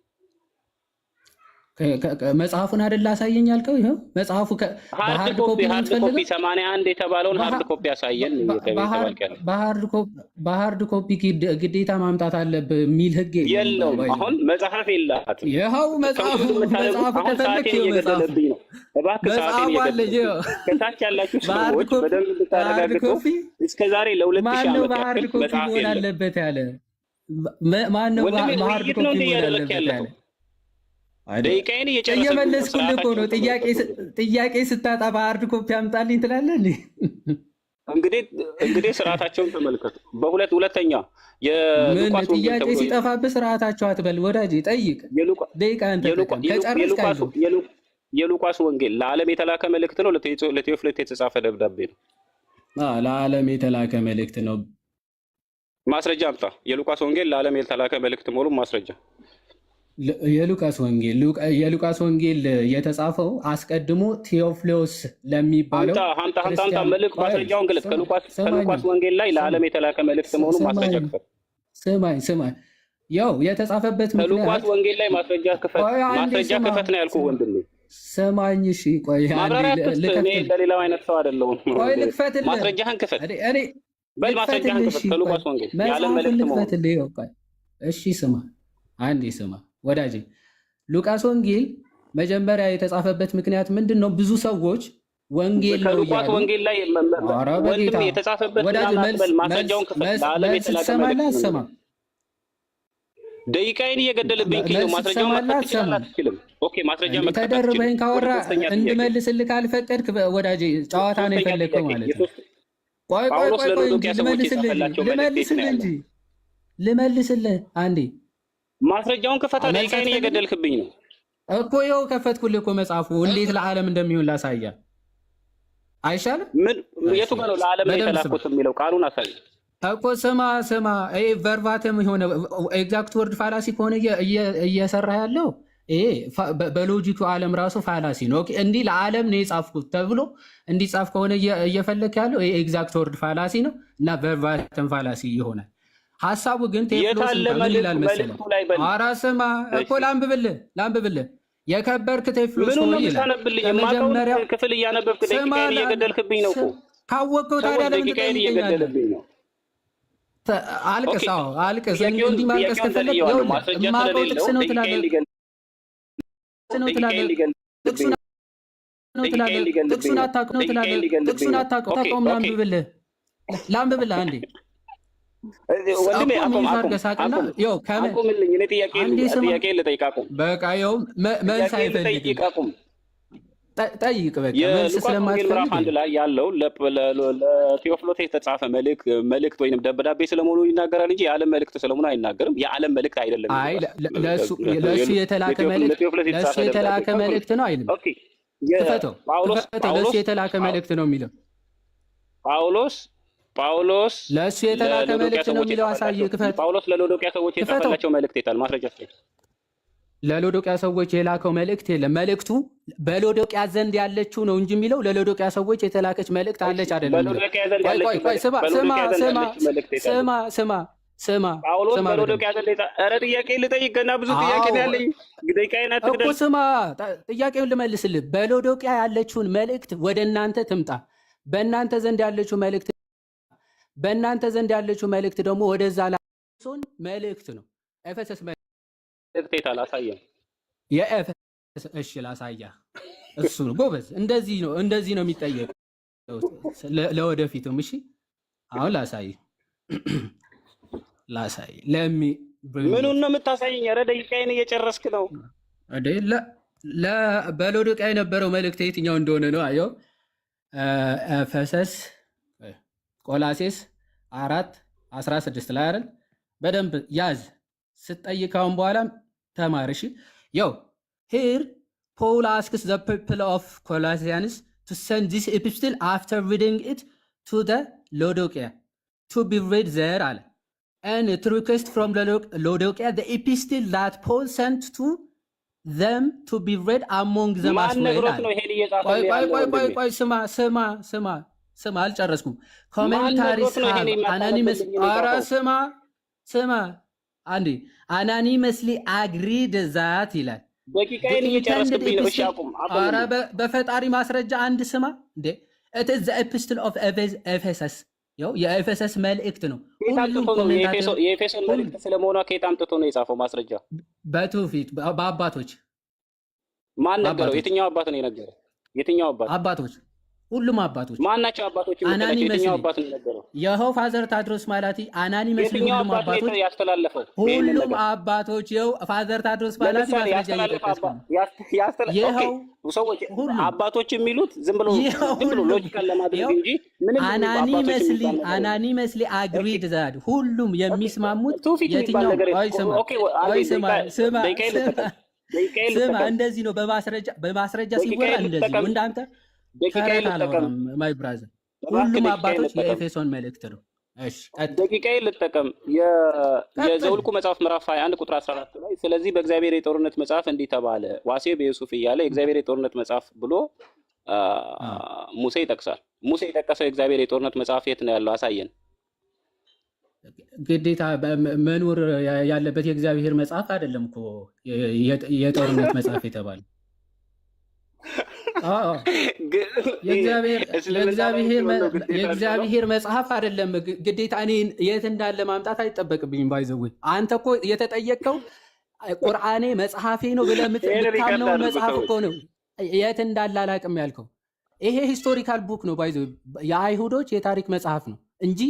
መጽሐፉን አይደል ላሳየኝ ያልከው? ይኸው መጽሐፉ hard በ hard copy copy ነው hard copy የምትፈልገው? 81 የተባለውን hard copy ያሳየን እየተባልክ ያለው በ hard copy ግዴታ ማምጣት አለብህ የሚል ህግ የለውም። የለውም። by the way አሁን መጽሐፍ የላትም። ይኸው መጽሐፉ conclude የምታደርጉት መጽሐፉ አሁን ከፈለክ ሰዓቴን ይኸው መጽሐፉ እየገደለብኝ ነው። እባክህ ሰዓቴን መጽሐፉ አለ። እየገደለብኝ ይኸው ነው። ከታች ያላችሁ በ hard ሰዎች ኮፒ በደንብ በ hard እንድታረጋግጡ ኮፒ እስከ ዛሬ ለ2000 ማን ነው ዓመት በ hard ያክል ኮፒ መጽሐፍ መሆን የለም። አለበት ያለ? ማነው ወንድሜ በ hard ውይይት ነው ኮፒ እንዴ መሆን እያደረክ ያለበት ያለኸው? ያለ? ደቂቃዬን እየጨረሰብኝ ነው። እየመለስኩልህ እኮ ነው። ስርዓታቸውን ጥያቄ ተመልከቱ። ጥያቄ ስታጣ በ hard copy አምጣልኝ ትላለህ እንዴ? እንግዲህ ስርዓታቸውን ተመልከቱ። በሁለት ሁለተኛ ምን የሉቃስ ወንጌል ጥያቄ ተብሎ ሲጠፋብህ ስርዓታቸው አትበል ወዳጄ፣ ጠይቅ። ደቂቃህን ተጠቀም። ከጨረስክ አይዞህ። የሉቃስ ወንጌል ለዓለም የተላከ መልእክት ነው። ለቴዎፍሎስ የተጻፈ ደብዳቤ ነው። ለዓለም የተላከ መልእክት ነው። ማስረጃ አምጣ። የሉቃስ ወንጌል ለዓለም የተላከ መልእክት መሆኑን ማስረጃ። የሉቃስ ወንጌል የተጻፈው አስቀድሞ ቴዎፍሎስ ለሚባለው አምጣ አምጣ አምጣ አምጣ ክርስቲያን። መልእክት ቆይ ማስረጃውን ግለጽ። ስማ ስማኝ ከሉቃስ ወንጌል ላይ ስማ ለዓለም የተላከ መልእክት መሆኑን ማስረጃ ስማኝ ክፈት። ስማኝ ስማኝ፣ ያው የተጻፈበት ከሉቃስ ምክንያት ወንጌል ላይ ማስረጃ ክፈት። ቆይ አንዴ ማስረጃ ስማ ክፈት ነው ያልኩህ ስማ ወንድሜ። ስማኝ፣ እሺ ቆይ አንዴ ማብራሪያ አትስጥ። እኔ ልከፍትልህ። እንደሌላው አይነት ሰው አይደለሁም። ቆይ ልክፈትልህ። ማስረጃህን ክፈት እኔ በል፣ ማስረጃህን ልክፈትልህ። ክፈት። እሺ ቆይ ከሉቃስ ወንጌል የዓለም መጽሐፉን መልእክት መሆኑን ልክፈትልህ። ይኸው ቆይ እሺ ስማ፣ አንዴ ስማ ወዳጄ። ሉቃስ ወንጌል መጀመሪያ የተጻፈበት ምክንያት ምንድን ነው? ብዙ ሰዎች ወንጌል ነው ከሉቃስ እያሉ ወንጌል ላይ ኧረ ወንድሜ በጌታ የተጻፈበት ወዳጄ ምናምን መልስ አትበል። መልስ ማስረጃውን ክፈት። መልስ ለዓለም መልስ የተላከ ትሰማለህ መልእክት ነው የሚለው። አትሰማም? ደቂቃዬን እየገደልብኝ ነው። መልስ ማስረጃውን ትሰማለህ መክፈት ትችላለህ አትሰማም? አትችልም? Okay፣ ማስረጃ እንዴ መክፈት አትችልም። ተደርበኝ ወደ ካወራ ሶስተኛ ጥያቄ እንድመልስልህ ካልፈቀድክ ወዳጄ ጨዋታ ነው ሶስተኛ የፈለግከው ጥያቄ ማለት ነው። የሶስት ቆይ ቆይ ጳውሎስ ቆይ ቆይ እንጂ ለሎዶቅያ ሰዎች ልመልስልህ እንጂ የጻፈላቸው መልእክት የት ነው ልመልስልህ ያለው? እንጂ ልመልስልህ አንዴ። ማስረጃውን ክፈታ። መልስ ደቂቃዬን አትፈልግም እየገደልክብኝ ነው። እኮ ይኸው ከፈትኩልህ እኮ መጽሐፉ እንዴት ለዓለም እንደሚሆን ላሳያ አይሻልም? ምን እሺ የቱ ጋር ነው ለዓለም ነው በደንብ ስማ የተላኩት የሚለው ቃሉን አሳይ። እኮ ስማ ስማ፣ ይሄ verbatim የሆነ exact word fallacy ከሆነ እየሰራ ያለው ይሄ በ logic ኡ ዓለም ራሱ fallacy ነው። Okay፣ እንዲህ ለዓለም ነው የጻፍኩት ተብሎ እንዲጻፍ ከሆነ እየፈለክ ያለው ይሄ exact word fallacy ነው እና verbatim fallacy ይሆናል። ሀሳቡ ግን ቴዎፍሎስ የታለ እንኳን ምን መልእክቱ ይላል መሰለህ? መልእክቱ ላይ በል። ኧረ ስማ እሺ እኮ ላንብብልህ ላንብብልህ። የከበርክ ቴዎፍሎስ ምኑን ነው ሆይ ይላል። የምታነብልኝ? የማውቀውን ከመጀመሪያው ክፍል እያነበብክ ስማ ደቂቃዬን እየገደልክብኝ ነው እኮ። ካወቅከው ሰዎች ታዲያ ለምን ደቂቃዬን ትጠይቀኛለህ? እየገደልብኝ ነው። አልቅስ። Okay አዎ አልቅስ። ጥያቄውን እንዲህ ማልቀስ ጥያቄውን ከፈለግ ዘልየዋለሁ። ይኸውልህ ማስረጃ የማውቀው ስለሌለው ጥቅስ ነው ደቂቃዬን ትላለህ ሊገል ነው ደቂቃዬን ትላለህ ሊገልብኝ ጥቅሱን ነው። ነው ደቂቃዬን ትላለህ ሊገልብኝ ጥቅሱን ነው። አታውቅም ነው ደቂቃዬን ትላለህ ሊገልብኝ ጥቅሱን ነው። አታውቅም Okay ታውቀውም። Okay ላንብብልህ ላንብብልህ አንዴ ወንድሜ እኮ አቁም mute አቁም አድርገህ ሳቅና አቁም ይኸው ከመ አቁምልኝ። እኔ ጥያቄ አንዴ ስማ ጥያቄ ልጠይቅ። አቁም በቃ ይኸው መልስ ጥያቄ ልጠይቅ። አይፈልግም። አቁም። ጠይቅ በቃ መልስ የሉቃስ ወንጌል ምዕራፍ ስለማትፈልግ 1 ላይ ያለው ለቴዎፍሎስ የተጻፈ መልእክት ወይንም ደብዳቤ ስለመሆኑ ይናገራል እንጂ የዓለም መልእክት ስለመሆኑ አይናገርም። የዓለም መልእክት አይደለም። አይ የሉቃስ ለእሱ የተላከ መልእክት ለቴዎፍሎስ ለእሱ የተጻፈ ደብዳቤ የተላከ መልእክት ነው አይልም። Okay ክፈተው ጳውሎስ ክፈተው። ለእሱ ጳውሎስ የተላከ መልእክት ነው የሚለው ጳውሎስ ጳውሎስ ለእሱ የተላከ ለሎዶቅያ መልእክት ነው ሰዎች የሚለው አሳይ። የጻፈላቸው ክፈት ጳውሎስ ለሎዶቅያ ሰዎች ክፈተው። የጻፈላቸው መልእክት የታል? ማስረጃ ስጠኝ። ለሎዶቅያ ሰዎች የላከው መልእክት የለም። መልእክቱ በሎዶቅያ ዘንድ ያለችው ነው እንጂ የሚለው ለሎዶቅያ ሰዎች የተላከች መልእክት እሺ አለች አይደለም የሚለው። በሎዶቅያ ዘንድ ቆይ ቆይ ያለችው ቆይ መልእክት ስማ ስማ በሎዶቅያ ዘንድ ስማ ያለችው መልእክት የታለች? ስማ ስማ ስማ ጳውሎስ ስማ በደንብ በሎዶቅያ ዘንድ ኧረ ጥያቄ ልጠይቅ፣ ገና ብዙ ጥያቄ አዎ ነው ያለኝ። ደቂቃዬን እኮ አትግደል። ስማ፣ ጥያቄውን ልመልስልህ። በሎዶቅያ ያለችውን መልእክት ወደ እናንተ ትምጣ። በእናንተ ዘንድ ያለችው መልእክት በእናንተ ዘንድ ያለችው መልእክት ደግሞ ወደዛ ላሶን መልእክት ነው። ኤፌሰስ መልእክት የታል? አሳየን። የኤፌሰስ እሺ፣ ላሳያ። እሱ ነው ጎበዝ። እንደዚህ ነው እንደዚህ ነው የሚጠየቀው ለወደፊቱም። እሺ አሁን ላሳይ ላሳይ ለሚ bring ምኑን it ነው የምታሳየኝ? ኧረ ደቂቃዬን እየጨረስክ ነው። እንዴ በሎዶቅያ የነበረው መልእክት የትኛው እንደሆነ ነው። አየው ኤፌሰስ ቆላሴስ 4:16 ላይ አይደል? በደንብ ያዝ። ስትጠይቅ ካሁን በኋላም ተማር። እሺ ያው here Paul asks the people of Colossians to send this epistle after reading it to the Laodicea to be read there አለ and to request from the Laodicea the epistle that Paul sent to them to be read among them ማን as well ነግሮት አለ። ነው ይሄን ቆይ እየጻፈልህ ቆይ ያለው ቆይ ቆይ ወንድሜ? ቆይ ስማ ስማ ስማ ስማ አልጨረስኩም። ማን Commentaries ነግሮት ነው have ይሄን unanimous የማታነብልኝ ኧረ የጻፈው? ስማ ስማ አንዴ unanimously agreed that ይላል the ደቂቃዬን intended እየጨረስክብኝ ነው። እሺ epistle አቁም፣ ኧረ አቁምልኝ። በፈጣሪ ማስረጃ አንድ ስማ እንዴ it is the epistle of Ephesus ያው የኤፌሰስ መልእክት ነው። ከየት ሁሉም አምጥቶ ነው commentator የኤፌሶን ሁሉ መልእክት ስለመሆኗ ከየት አምጥቶ ነው የጻፈው? ማስረጃ በትውፊት በአባቶች ማን ነገረው? በአባቶች የትኛው አባት ነው የነገረው? የትኛው አባት? አባቶች ሁሉም አባቶች ማናቸው አባቶች የምትላቸው? የትኛው anonymously አባት ነው የነገረው? ይኸው Father ታድሮስ ማላቲ anonymously የትኛው ሁሉም አባት ነው አባቶች ያስተላለፈው ይህንን ሁሉም ነገር? አባቶች ይኸው Father ታድሮስ ማላቲ ለምሳሌ ማስረጃ ያስተላለፈ እየጠቀስኩ አባ ነው። okay ይኸው ሰዎች ሁሉም አባቶች የሚሉት ዝም ብሎ ይኸው ዝም ብሎ ሁሉም logical ለማድረግ ይኸው እንጂ ምንም አባቶች anonymously የሚባል ነገር የለም። anonymously okay agreed that ሁሉም okay የሚስማሙት ትውፊት የሚባል የትኛው? ነገር ቆይ ስማ፣ okay አንዴ ቆይ ስማ፣ ስማ፣ ደቂቃዬን ስማ፣ ልጠቀም፣ ደቂቃዬን ስማ። ልጠቀም፣ እንደዚህ ነው በማስረጃ ሲወራ ደቂቃዬን እንደዚህ ነው። ልጠቀም፣ እንዳንተ ደቂቃዬን ተረት ልጠቀም፣ አላወራም my brother። እባክህ ሁሉም ደቂቃዬን አባቶች ልጠቀም፣ የኤፌሶን መልእክት ነው። እሺ ቀጥል፣ ደቂቃዬን ልጠቀም። ቀጥል። የዘኍልቍ መጽሐፍ ምዕራፍ 21 ቁጥር 14 ላይ ስለዚህ በእግዚአብሔር የጦርነት መጽሐፍ እንዲህ ተባለ ዋሴ በዩሱፍ እያለ የእግዚአብሔር የጦርነት መጽሐፍ ብሎ አዎ ሙሴ ይጠቅሳል። ሙሴ የጠቀሰው የእግዚአብሔር የጦርነት መጽሐፍ የት ነው ያለው? አሳየን። ግዴታ መኖር ያለበት የእግዚአብሔር መጽሐፍ አይደለም እኮ የጦርነት መጽሐፍ የተባለ። አዎ የእግዚአብሔር እስልምና ላይ የእግዚአብሔር ሲሆን ነው ግዴታ የሚሆነው። የእግዚአብሔር መጽሐፍ አይደለም ግዴታ። እኔ የት እንዳለ ማምጣት አይጠበቅብኝም። by the way አንተ እኮ የተጠየቅከው ቁርአኔ መጽሐፌ ነው ብለህ ይህን record የምታምነውን አድርጉ መጽሐፍ ሰዎች። እኮ ነው የት እንዳለ አላቅም ያልከው። ይሄ historical book ነው by the way የአይሁዶች የታሪክ መጽሐፍ ነው እንጂ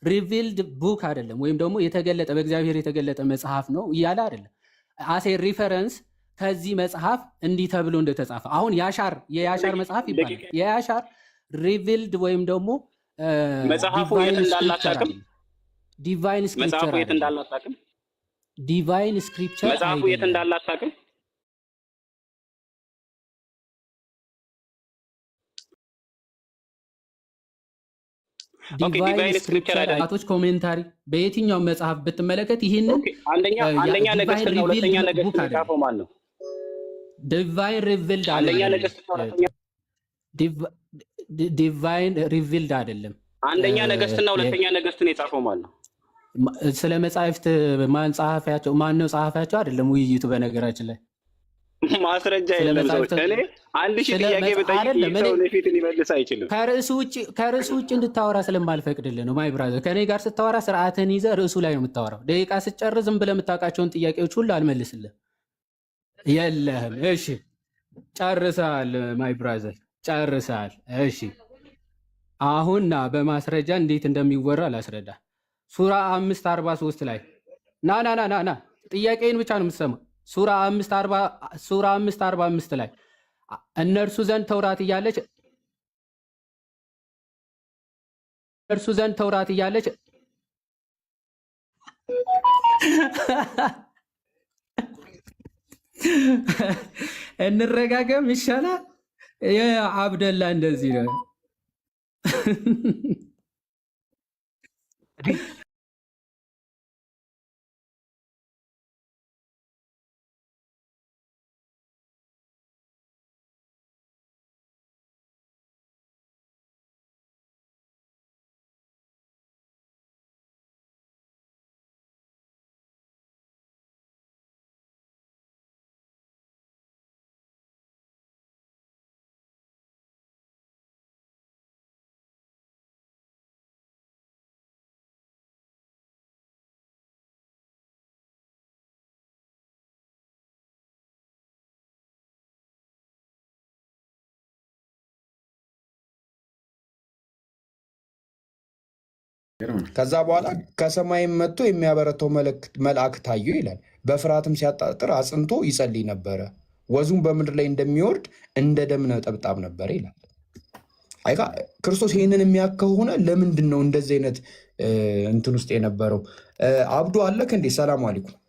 revealed book አይደለም፣ ወይም ደግሞ የተገለጠ በእግዚአብሔር የተገለጠ መጽሐፍ ነው እያለ አይደለም። as a reference ከዚህ መጽሐፍ እንዲህ ተብሎ እንደተጻፈ አሁን ያሻር የያሻር መጽሐፍ ይባላል። ደቂቃ የያሻር revealed ወይም ደግሞ መጽሐፉ የት divine እንዳለ scripture አታውቅም? አይደለም። divine መጽሐፉ scripture የት አይደለም። እንዳለ አታውቅም? divine scripture መጽሐፉ የት አይደለም። እንዳለ አታውቅም? okay divine divine scripture scripture አይደለም። አባቶች commentary በየትኛውም መጽሐፍ ብትመለከት ይህንን okay አንደኛ አንደኛ divine ነገስትና revealed ሁለተኛ book ነገስትን አይደለም። የጻፈው ማን ነው? divine revealed አንደኛ አይደለም። ነገስትና ሁለተኛ divine revealed አይደለም። አንደኛ ነገስትና ሁለተኛ ነገስትን የጻፈው ማን ነው? ስለ መጻሕፍት ማን ጸሐፊያቸው ማን ነው ጸሐፊያቸው አይደለም ውይይቱ። በነገራችን ላይ ማስረጃ ስለ የለም ሰዎች። መጻሕፍት እኔ 1000 ስለ ጥያቄ ብጠይቅ ይህ አይደለም እኔ ሰው እኔ ፊት ሊመልስ አይችልም። ከርዕሱ ውጭ እንድታወራ ስለማልፈቅድልህ ነው። my brother ከእኔ ጋር ስታወራ ስርዓትህን ይዘህ ርዕሱ ላይ ነው የምታወራው። ደቂቃ ስጨርስ ዝም ብለህ የምታውቃቸውን ጥያቄዎች ሁሉ አልመልስልህም። የለህም። እሺ ጨርሰሃል፣ my brother ጨርሰሃል። እሺ አሁን ና በማስረጃ እንዴት እንደሚወራ ላስረዳ። ሱራ 5:43 ላይ ና ና ና ና ና ጥያቄን ብቻ ነው የምትሰማው። ሱራ 5:40 ሱራ 5:45 ላይ እነርሱ ዘንድ ተውራት እያለች እነርሱ ዘንድ ተውራት እያለች እንረጋገም ይሻላል። የአብደላ እንደዚህ ነው። ከዛ በኋላ ከሰማይም መጥቶ የሚያበረታው መልአክ ታየው ይላል። በፍርሃትም ሲያጣጥር አጽንቶ ይጸልይ ነበረ። ወዙም በምድር ላይ እንደሚወርድ እንደ ደም ነጠብጣብ ነበረ ይላል። አይካ ክርስቶስ ይህንን የሚያክ ከሆነ ለምንድን ነው እንደዚህ አይነት እንትን ውስጥ የነበረው? አብዱ አለክ እንዴ? ሰላም አለይኩም።